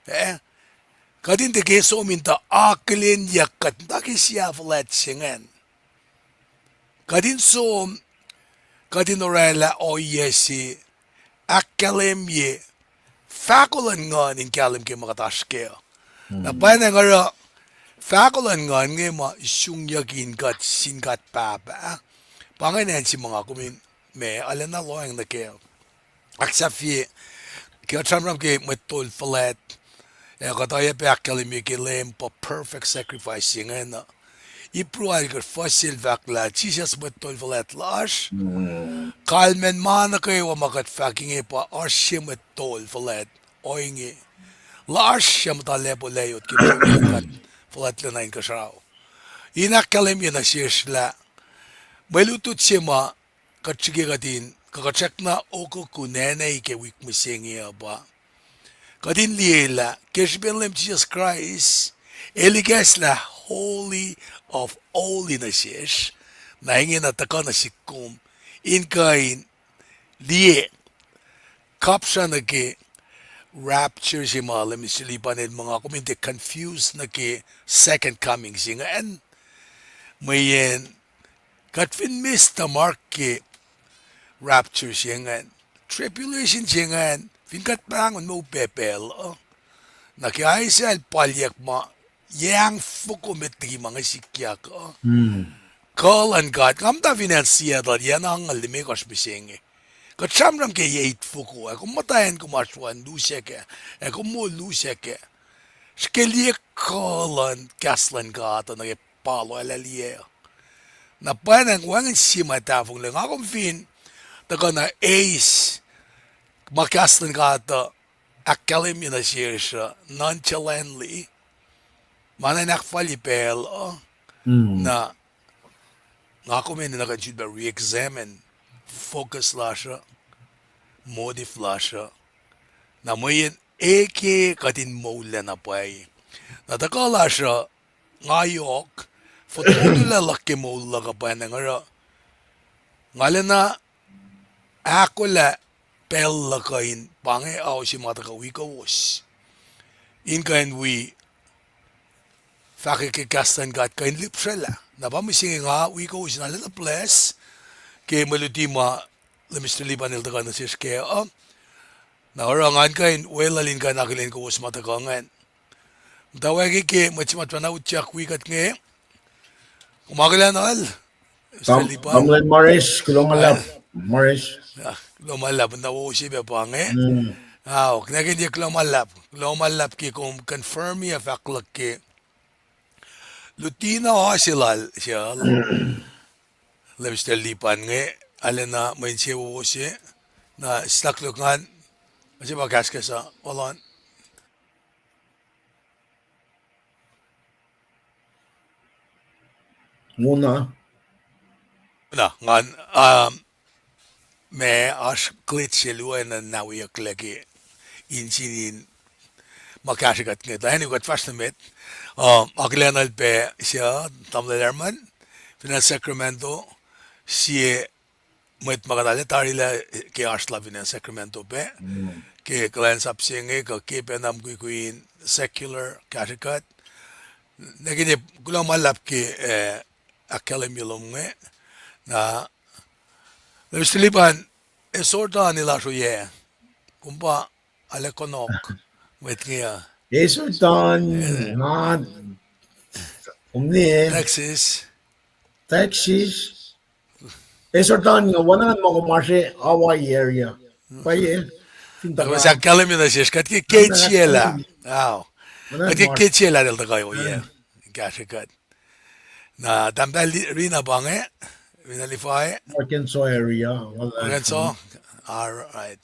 Eh? Kuht in tiac ke som in tuh akihlenyuck kuht muhta ke siac fuhlwact se ingacn. Kuht in som, kuht in orwaclah ohiyac se, ahkkahlwemye fahko luhn nguhn in kahlwem ke ma kuht oasr kac uh. Na pwacnwacng oruh fahko luhn nguhn inge ma isungyucki in kuht sin God Pahpah. Pa ingacn acn se ma nga kom in, ma, arulacna lohacng nuh kac. Ahksahfye, ke kuht sramsram ke mwet tol fuhlwact, ac kuht oacyacpac ahkkahlwemye ke Leum pa perfect sacrifice se ingacn uh. Hebrew alkosr fuhs se el fahk lah Jisus mwet tol fuhlwact lasr. Kalmacn ma nuh kwewa ma kuht fahk inge pa oasr sie mwet tol fuhlwact ohinge lasr suc muhta lacpo layot ke kuht fuhlwactlacna inkuhsrao. In ahkkahlwemye nuh sesr lah mwe lutlut se ma kuht srihke kuht in, kuh kuht srackna okokuna ke wik mihsenge uh pa kuht in liye lah ke srihpen Leum Jisus Kraist El ikacslah Holy of Holy nuh sesr, na ingena tuhkuh nuh sihk kom in kuh in liye, kapsra nuh ke rapture se ma Leum Mister Lipan el muh nga kom in tiac confuse nuh ke second coming se ingacn. Mweyen kuht fin miss the mark ke rapture se ingacn, tribulation se ingacn, fin kuht pahngon muh upac pacl uh, na ke Isaiah el palyuck ma yac foko met liki ma inge sikyak uh, kuh luhn God, nga muhta fin acn Seattle, yac angngaul limekohsr mihsenge. Kuht sramsram ke yac eight foko, ac kom muhta acn kom oasr an lusack ah, ac kom moul lusack ah. Srihke liye kuh luhn kahs luhn God uh nuh ke pahluh ah, liye uh. Na pwacnwacng wacngihn sie ma tahfonglac nga kom fin tuhkuh na eis ma kahs luhn God uh ahkkahlwemye nuh sesr uh nonchalantly, ma na in ahkfalye pacl uh, na nga kom enenuh kuh in sulpac re-examine focus lasr uh, motive lasr uh. Na mweyen e ke kuht in moullac na pwacye. Na tuhkuh lasr uh, nga yohk, fototolac luhk ke moul luhk uh pwacnwacng oruh nga lacna ahkolah pacl luhk uh in pa inge ao se ma tuhkuh wi kowos in kuh in wi fahkwack ke kahs luhn God kuh in lihpsrwaclah. Na pa mihsenge nga wi kowos in arulacna bless ke mwe luti ma Leum Mister Lipan el tuhkuh nuh sesr kac uh. Na oruh ngan kuh in weluhl in kuh in akihlen kowos ma tuhkuh ingacn. Muhtwacwacack ke mwet se ma tuhfahna utyak wi kuht inge, kom akihlenuhl, Mister Lipan. Tamuhlwel Mares, kuloh ma luhlahp. Mares. Ah, kuloh ma luhlahp, na wo se pac pa inge. Ao, kihnac ke kuloh ma luhlahp, kuloh ma luhlahp ke kom confirm ac fahk luhk ke luti na oase lal sel Leum Mister Lipan inge, arulacna mwe insewowo se, na sislah koluk ngan, ma se pa kahskahs uh, hold on. Muna. Na, ngan, um, ma oasr glitch se luo na naweyucklac ke insin in ma kahsrwe kuht inge. Tuh anyway, kuht fahsr nuh met. Uh, akihlenuhl pac se, Tamuhlwel Ehrman, fin acn Sacramento, sie mwet ma kuht arlac tarilah ke oasr lal fin acn Sacramento pac, ke kuhlwacnsap se inge kuh ke pacna mukwikwi in secular kahsrwe kuht. Nwe kihtin kuloh ma luhlahp ke, eh, ahkkahlwemye lom inge. Na, Mister Lipan, Esortan el oasr oyac? Kom pa arlac konok mwet inge uh. Esortan, nga, kom ne Texas. Texas. Esortan nga, wacngihn ma kom oasr Hawaii area. Pwacye. Fin tuh kuh ahkkahlwemye nuh sesr, kuht ke Ketsielah. Ao. Kuht ke Ketsielah el tuhkuh oyac kahsrwe kuht. Na tahmtahel Rina pa inge, Rina Levi. Arkansas area. Arkansas. All right.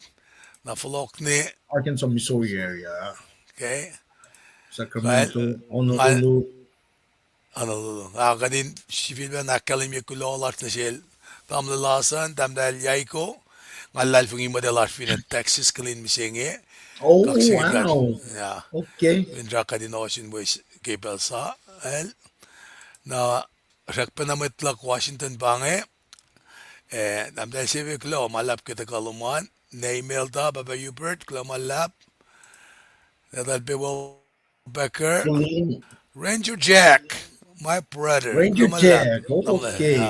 Na fohlohk nuh Arkansas, Missouri area. Okay. Sacramento, Honolulu. Honolulu. Ah, kuht in sifilpac ahkkahlwemye kuloh lasr nuh sel tamuhlwel Larson, tahmtahel Yaiko, nga luhlahlfongi mwet lasr fin acn Texas kuh lwen mihsenge. Oh, wow. Okay. Finsrak kuht in ohsun mwe ke pacl sa el. Na srackpacna mwet luhk Washington pa inge. Eh, tahmtahel se inge, kuloh ma luhlahp ke tuhkuh lom an. Ne email ta, Papa Hubert, kuloh ma luhlahp. Tahmtahel Paul Becker. Ranger Jack, my brother. Ranger Jack, okay.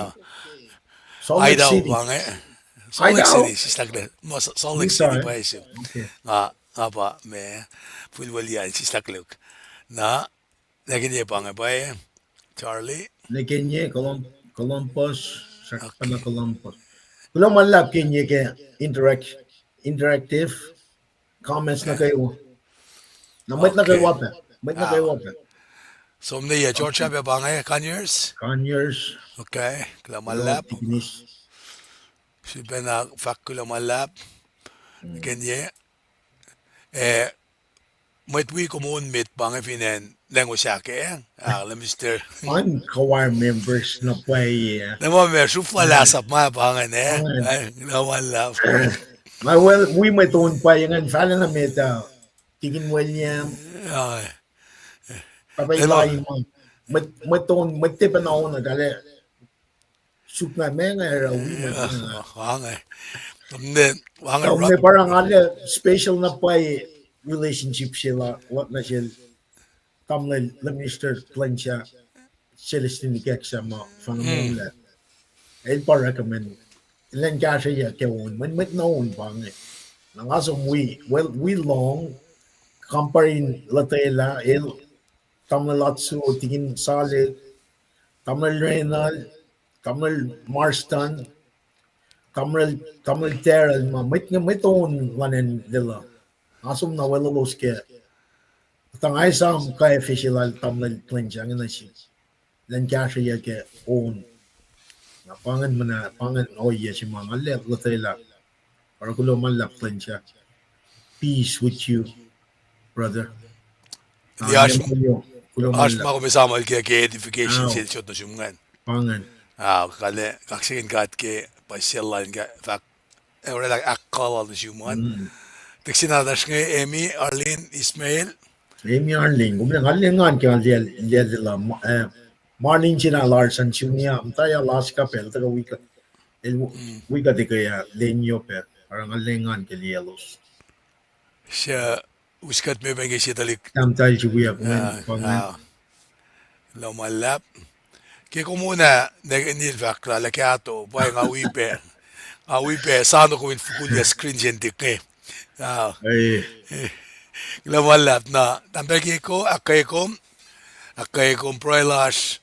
Idaho pa inge. Salt Lake City, sislah ke, ma Salt Lake City pa se. Nga, nga pa ma, Fulwelian, sislah ke luk. Na, nwackihn ye pa inge pwacye, Charlie. Nwackihn ye, Colum-, Columbus, srackpacna Columbus. Kuloh ma luhlahp ke inge ke interact-, interactive comments nuh kwewa. Na mwet nuh kwewa pac, mwet nuh kwewa pac. Som nuh ye Georgia pac pa inge, Conyers. Conyers. Okay, kuloh ma luhlahp. Sifilpacna fahk kuloh ma luhlahp. Nwackihn ye. Eh, mwet wi kom on met pa inge fin acn Lengosake, ah, Leicester. An choir members na pwacye. Na ma ma sruhf lal asap ma pa ingacn, eh? Kuloh ma luhlahp. Nga, well, wi mwet on pwacye ingacn, fahla na met ah, Tikin William. Papa Eli ma. Mwet, mwet on, mwet tiac pacna on ah, kahl ah, suk nga ma nga oruh wi mwet. Kom ne pa nga lah special na pwacye relationship se la, la nuh sel tamuhlwel Leicester Plwacn sac, Celestine Keksa ma fana monlac. El pa recommend, elan kahsrweyuc ke on, mwet, mwet na on pa inge. Na nga som wi, well, wi lohng, kampare in lotwelah, el, tamuhlwel Latsu, Tikin Salik, tamuhlwel Renal, tamuhlwel Marston, tamuhlwel, tamuhlwel Terrell, ma mwet inge, mwet on luhn acn Lelu. Nga som na weluhlos ke, tuh nga esam kaifese lal tamuhlwel Plwacn sac inge nuh sihk, elan kahsrweyuc ke on. Na pa ingacn mena, pa ingacn ohiyac se ma nga lah lotwelah. Oruh kuloh ma luhlahp Plwacn sac. Peace with you, brother. Oasr ma kom esamwel ke, ke edification sel sot nuh sum ingacn. Ah, kahlwem, kaksakihn God ke puhsisacl lal in fahk, orwaclah ahkkahlwemye nuh sum an. Tikin se nahtuhsr inge, Amy, Arlene, Ismail. Amy, Arlene, kom lah, nga lah engan ke nga liye, liye lah, eh, Marlene Sina Larson Junior, muhta Alaska pacl, tuhkuh wi kuht, el wi kuht ekuh ah Lenyo pac, oruh nga lah engan ke liyelos. Suc, us kuht me pac ke sie tuhlihk tahmtahel se wiyuck ingacn, pa ingacn. Kuloh ma luhlahp. Ke kom on ah, nwackihn el fahk lah, lah kahto, pwacye nga wi pac. Nga wi pac, soano kom in fokul yac screen se inge. Ah. Kuloh ma luhlahp na, tahmtahel Keko, ahkkweye kom, ahkkweye kom pruhe lasr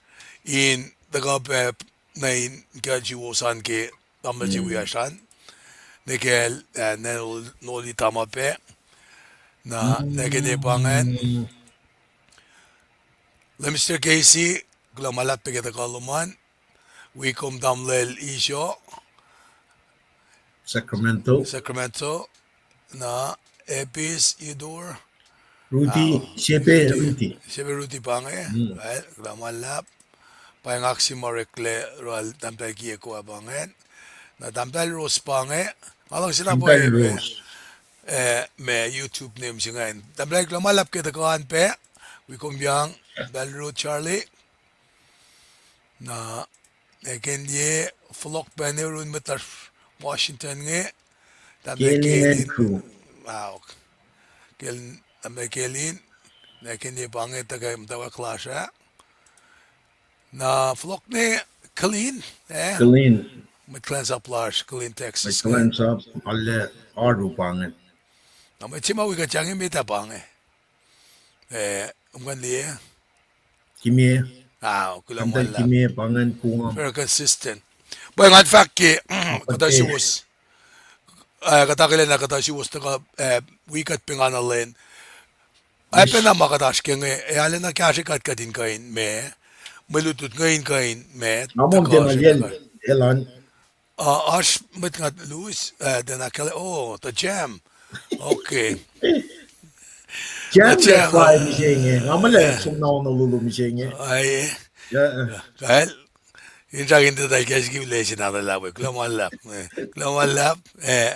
in tuhkuh pac nuh in kuh in suwohs an ke tamuhlwel se wiyacsr an. Nwe kacl, ah, nwe noli tama pac. Na, nwackihn ye pa ingacn. Lemister Casey, kuloh ma luhlahp pac ke tuhkuh lom an. Wi kom tamuhlwel Isio, Sacramento. Sacramento. Na, Epis, Idur. Ruti, Sepe Ruti. Sepe Ruti pa inge. Kuloh ma luhlahp. Pa ingacn, nga siyuck ma oreklac yohrohl tahmtahel Kiekwa pa ingacn. Na tahmtahel Rose pa inge. Nga luhngse na pwacye, eh, ma YouTube name se ingacn. Tahmtahel, kuloh ma luhlahp ke tuhkuh an pac. Wi kom yang, tahmtahel Ruth, Charlie. Na, nwackihn ye, fohlohk pac nuh yurin mwet lasr Washington inge. Tahmtahel Kelin. Kelin, tahmtahel Kelin. Nwackihn ye pa inge tuhkuh muhtwacwacack lasr ah. Na fohlohk nuh Kelin, eh? Mwet kuhlwacnsap lasr, Killeen, Texas. Mwet kuhlwacnsap, arlac oaru pa ingacn. Na mwet se ma wi kuht yang met ah pa inge. Eh, kom kuh in liye? Kimie. Ah, kuloh ma luhlahp. Kimie pa ingacn, Guam. Very consistent. Pwacye, ngan fahk ke, kuhtuh suwos, eh, kuht akihlen lah kuhtuh suwos tuhkuh, eh, wi kuht pengana lwen. Ac pacna ma kuht oasr ke inge, ac arulacna kahsre kuht kuht in kuh in ma, mwe lutlut inge in kuh in ma, oasr mwet nga lus, eh, tiacna kele, oh, tuh Jam. Okay. Jam, Jam, pa mihsenge, nga muh lah som na ono lulu mihsenge. Kal, in srack in tuh tari kahs ke ule se na tuh lah we, kuloh ma luhlahp, eh, kuloh ma luhlahp, eh,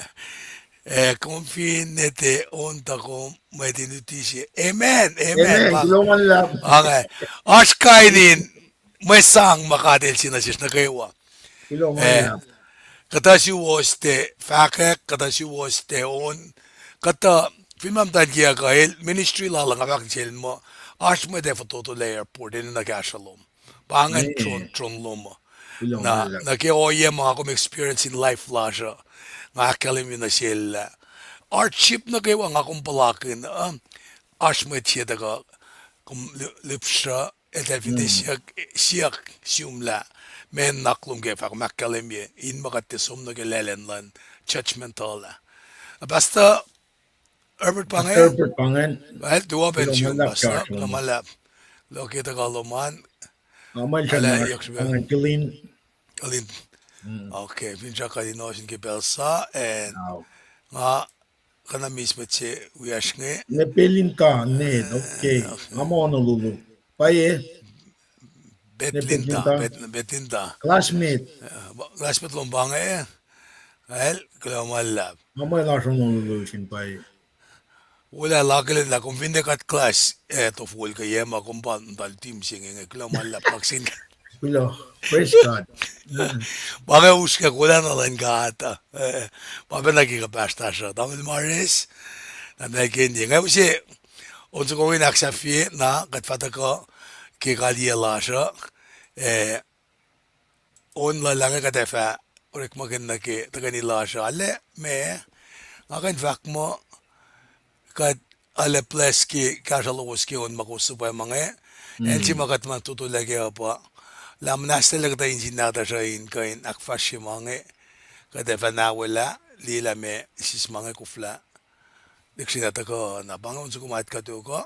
eh, kom fin nete on tuh kom mwet in luti se. Amen, amen. Kuloh ma luhlahp. Oasr kain in mwe sang ma God El se nuh sesr nuh kwewa. Kuloh ma luhlahp. Kuhtuh suwos tiac fahkwack, kuhtuh suwos tiac on, kuhtuh, fin ma muhtwacn kiyuhk uh el ministry lal uh nga fahk nuh sel muh, oasr mwet ac fototolac airport, enenuh kahsruh lom. Pa ingacn tron, tron lom uh. Na, nuh ke ohiyac ma nga kom experience in life lasr uh, nga ahkkahlwemye nuh sel lah hardship nuh kwewa nga kom puhlakihn uh, oasr mwet se tuhkuh, kom lipsruh, eltahl fin tiac siyuck, siyuck sum lah meac nuhnak lom ke fah kom ahkkahlwemye, in muh kuht tiac som nuh ke lwaclacn luhn judgment uh lah. Na Pastor Herbert pa inge? Well, tuh pa pacl sum, Pastor, kuloh ma luhlahp. Kuloh ke tuhkuh lom an. Nga muh el sracna yohk srihpac. Kilin. Okay, finsrak kuht in ohsun ke pacl sa, and nga kuh na miss mwet se wiyacsr inge. Ne Pelinta, ne, okay. Nga muh Honolulu. Pwacye. Pelinta, Pelinta. Classmate. Classmate lom pa inge. Well, kuloh ma luhlahp. Nga muh el oasr Honolulu sin pwacye. Wolac, akihlen lah kom fin tiac cut class, eh, tofol kuh yac ma kom pa muhta luti mihsenge inge, kuloh ma luhlahp kaksakihn. Kuloh. Praise God. Pa inge us ke wolacna luhn God uh. Eh, pa pacna ke kuhpahsr lasr uh. Tamuhlwel Mares, na meac ke inge. Nga use on soko in ahksahfye na kuht fah tuhkuh ke kaliyac lasr uh. Eh, on luhlahp inge kuht ac fah orekmakihn nuh ke tuhkweni lasr uh. Arlac ma, nga kuh in fahk muh kuht arlac bless ke kahsruh lowos ke on ma kowos suhpwacma inge. Acn se ma kuht ma totolac kac uh pa lah muhnahslac kuhtuh in sin nahtuhsr uh in kuh in ahkfahsrye ma inge. Kuht ac fah na welah, liyelah ma sis ma inge koflah. Lihksreni tuhkuh na pa inge on soko ma kuht tok uh.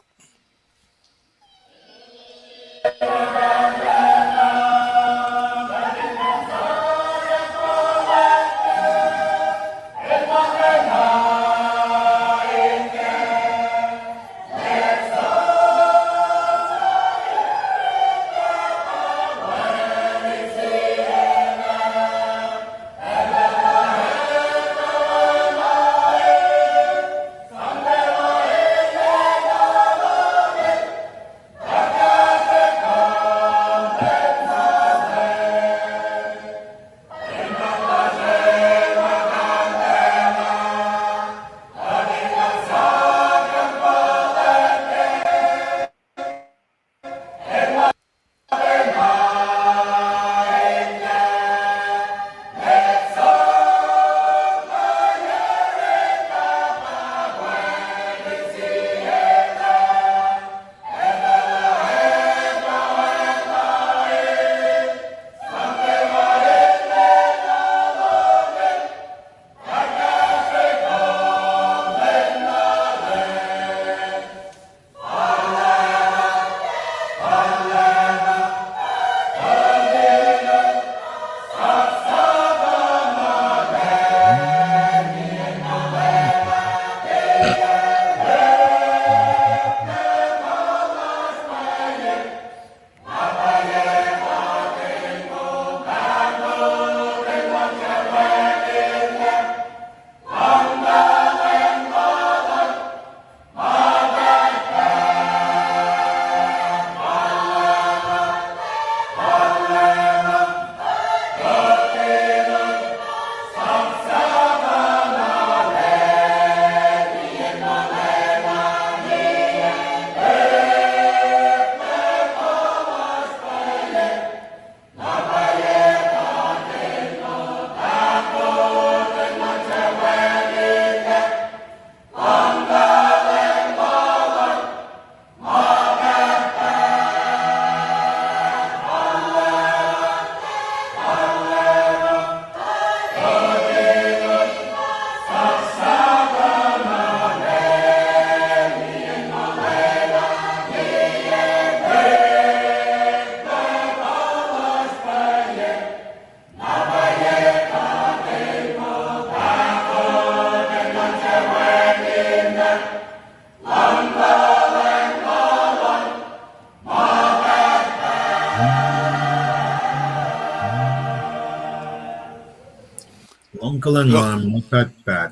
Luhngkuhlwacng lal ma pahtpaht.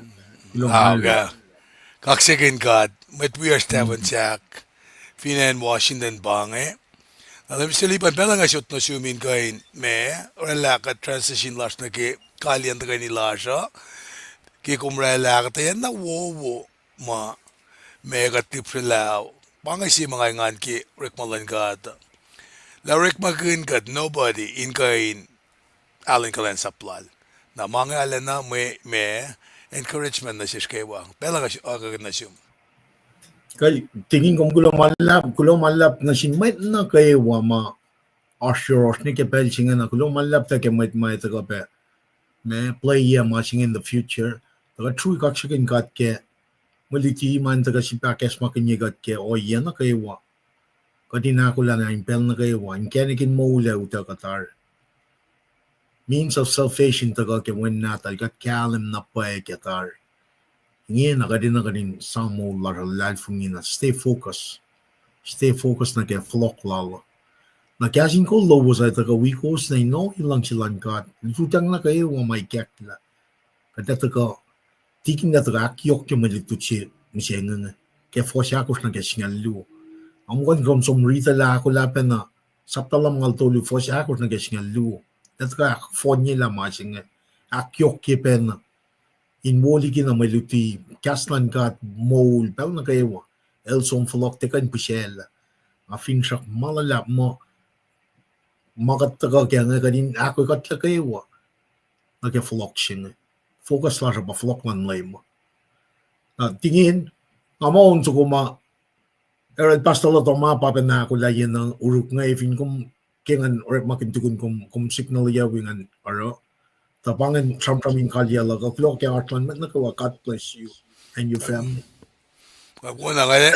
Kaksakihn God, mwet wiyacsr tahfuhn sahk fin acn Washington pa inge. Na Leum sel ipan pacl nga sot nuh sum in kuh in ma oraclah kuht transition lasr nuh ke kalyen tuhkweni lasr uh, ke kom oraclah ahkuhtweyac na wowo ma, ma kuht lihpsrelah, pa inge sie ma nga engan ke orekma luhn God uh. Lah orekmakihn kuht nobody in kuh in alu in kuhlwacnsap lal. Na ma inge arulacna mwe, ma encouragement nuh sesr kwewa. Pacl uh, kuh nuh sum. Kuh, tikin kom kuloh ma luhlahp, kuloh ma luhlahp nuh sin mwet nuh kwewa ma oasr yohrohsr nuh ke pacl se inge na, kuloh ma luhlahp tuh ke mwet ma tuhkuh pac, ma play ma se inge in the future. Tuhkuh truly kaksakihn God ke mwe luti ma tuhkuh sifilpac ahkacsmakihnye kuht ke ohiyac nuh kwewa. Kuht in ahkolah na in pacl nuh kwewa, inkacnek in moul ac utuckuh tari. Means of salvation tuhkuh ke Wen Nahtuhl, kuht kahlwem na pwacye ke tari. Ingena kuht enenuh kuht in sang moul lasr uh luhlahlfongi na stay focus. Stay focus nuh ke fohlohk lal uh. Na kahs in kol lowos uh tuhkuh wi kowos nuh in ohiyac luhngse luhn God, lututacng nuh kwewa ma ikacklah. Kuht ac tuhkuh, tikin ac tuhkuh ahkyohkye mwe lutlut se mihsenge inge ke fuhs ahkosr nuh ke singucul luo. Nga muh kuh in kom som riti lah ahkolah pacna, sapta lumngaul tolu fuhs ahkosr nuh ke singucul luo. Ac tuhkuh ahkfohnyelah ma se inge, ahkyohkye pacna in wo liki na mwe luti, kahs luhn God moul pacl nuh kwewa. El som fohlohk tiac kuh in pihsaclah. Nga finsrak ma luhlahp muh ma kuht tuhkuh kac inge kuht in ahkoekuhtlac kwewa nuh ke fohlohk se inge. Focus lasr uh pa fohlohk luhn Leum uh. Na tikin, nga muh on soko ma, Erel Pastor Lotor ma pa pacna ahkolah yen uruk inge, fin kom ke ngan orekmakihn tukun kom, kom signal yac wi ngan oruh. Tuh pa ngan sramsram in kalyuck uh, kuloh ke oasr luhn mwet nuh kwewa, God bless you and your family. Kuh kona nga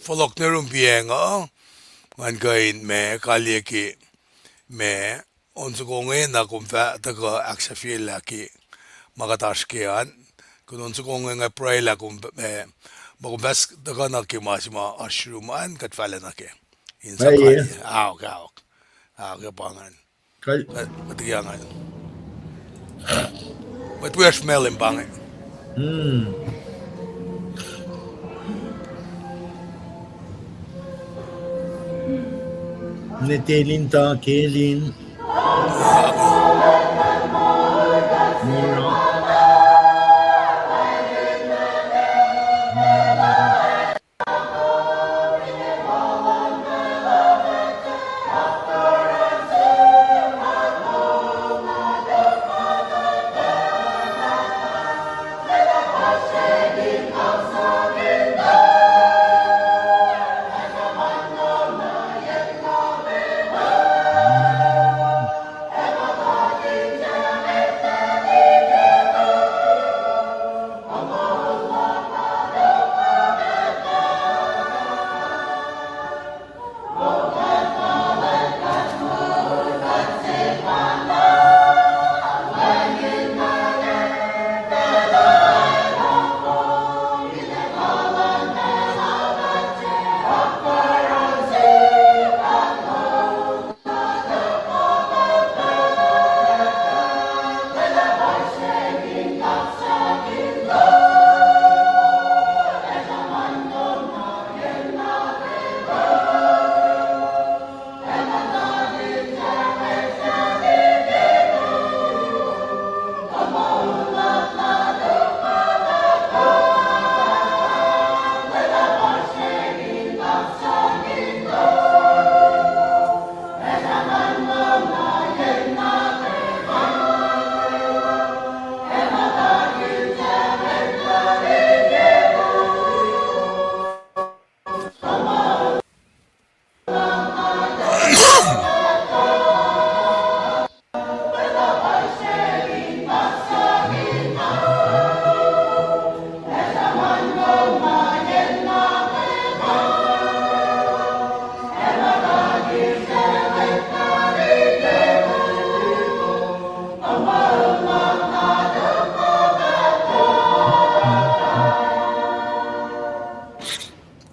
fohlohk nuh yurum piacng uh, ngan kuh in ma kalyei ke ma on soko inge na kom fah tuhkuh ahksahfyelah ke ma kuht oasr ke an. Kuh on soko inge nga pruhelah kom, ma kom fah tuhkuh nuh ke ma se ma oasr yurum an kuht fahlah nuh ke in sa kalyei. Aok, aok. Aok, ke pa ngan. Kuht ke ngan. Mwet wiyacsr Malem pa inge. Netelin ta kelin.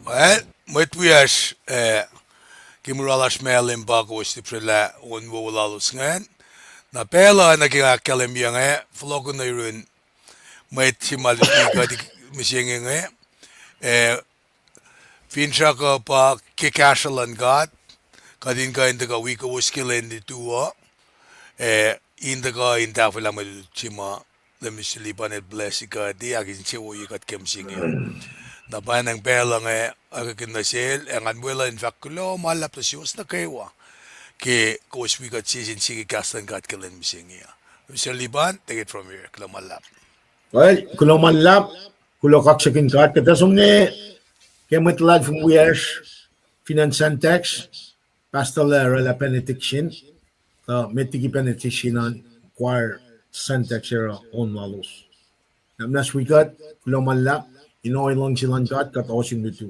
Well, mwet wiyacsr, eh, ke mura lasr Malem pa kowos lihpsrelah on wowo lalos ingacn. Na pacl uh nuh ke nga ahkkahlwemye inge, fohlohk nuh yurin mwet se ma luti kuht mihsenge inge, eh, finsrak uh pa ke kahsruh luhn God, kuht in kuh in tuhkuh wi kowos ke lwen lutu uh, eh, in tuhkuh in tahfwelah mwe lutlut se ma Mister Liban el bless kuht, ac ahkinsewowoye kuht ke mihsenge. Na pwacnwacng pacl uh inge, ahkkweye nuh sel, ac ngan weluhl in fahk kuloh ma luhlahp nuh suwos nuh kwewa ke kowos wi kuht sie sin sie ke kahs luhn God ke lwen mihsenge uh. Mister Liban, take it from here. Kuloh ma luhlahp. Well, kuloh ma luhlahp, kuloh kaksakihn God, kuht ac som nuh ke mwet luhlahlfongi wiyacsr fin acn Sandtex, Pastor lah orwaclah benediction, tuh met liki benediction an choir Sandtex oruh on lalos. Na muhnahs wi kuht, kuloh ma luhlahp, in ohiyac luhngse luhn God, kuht ohsun lutu.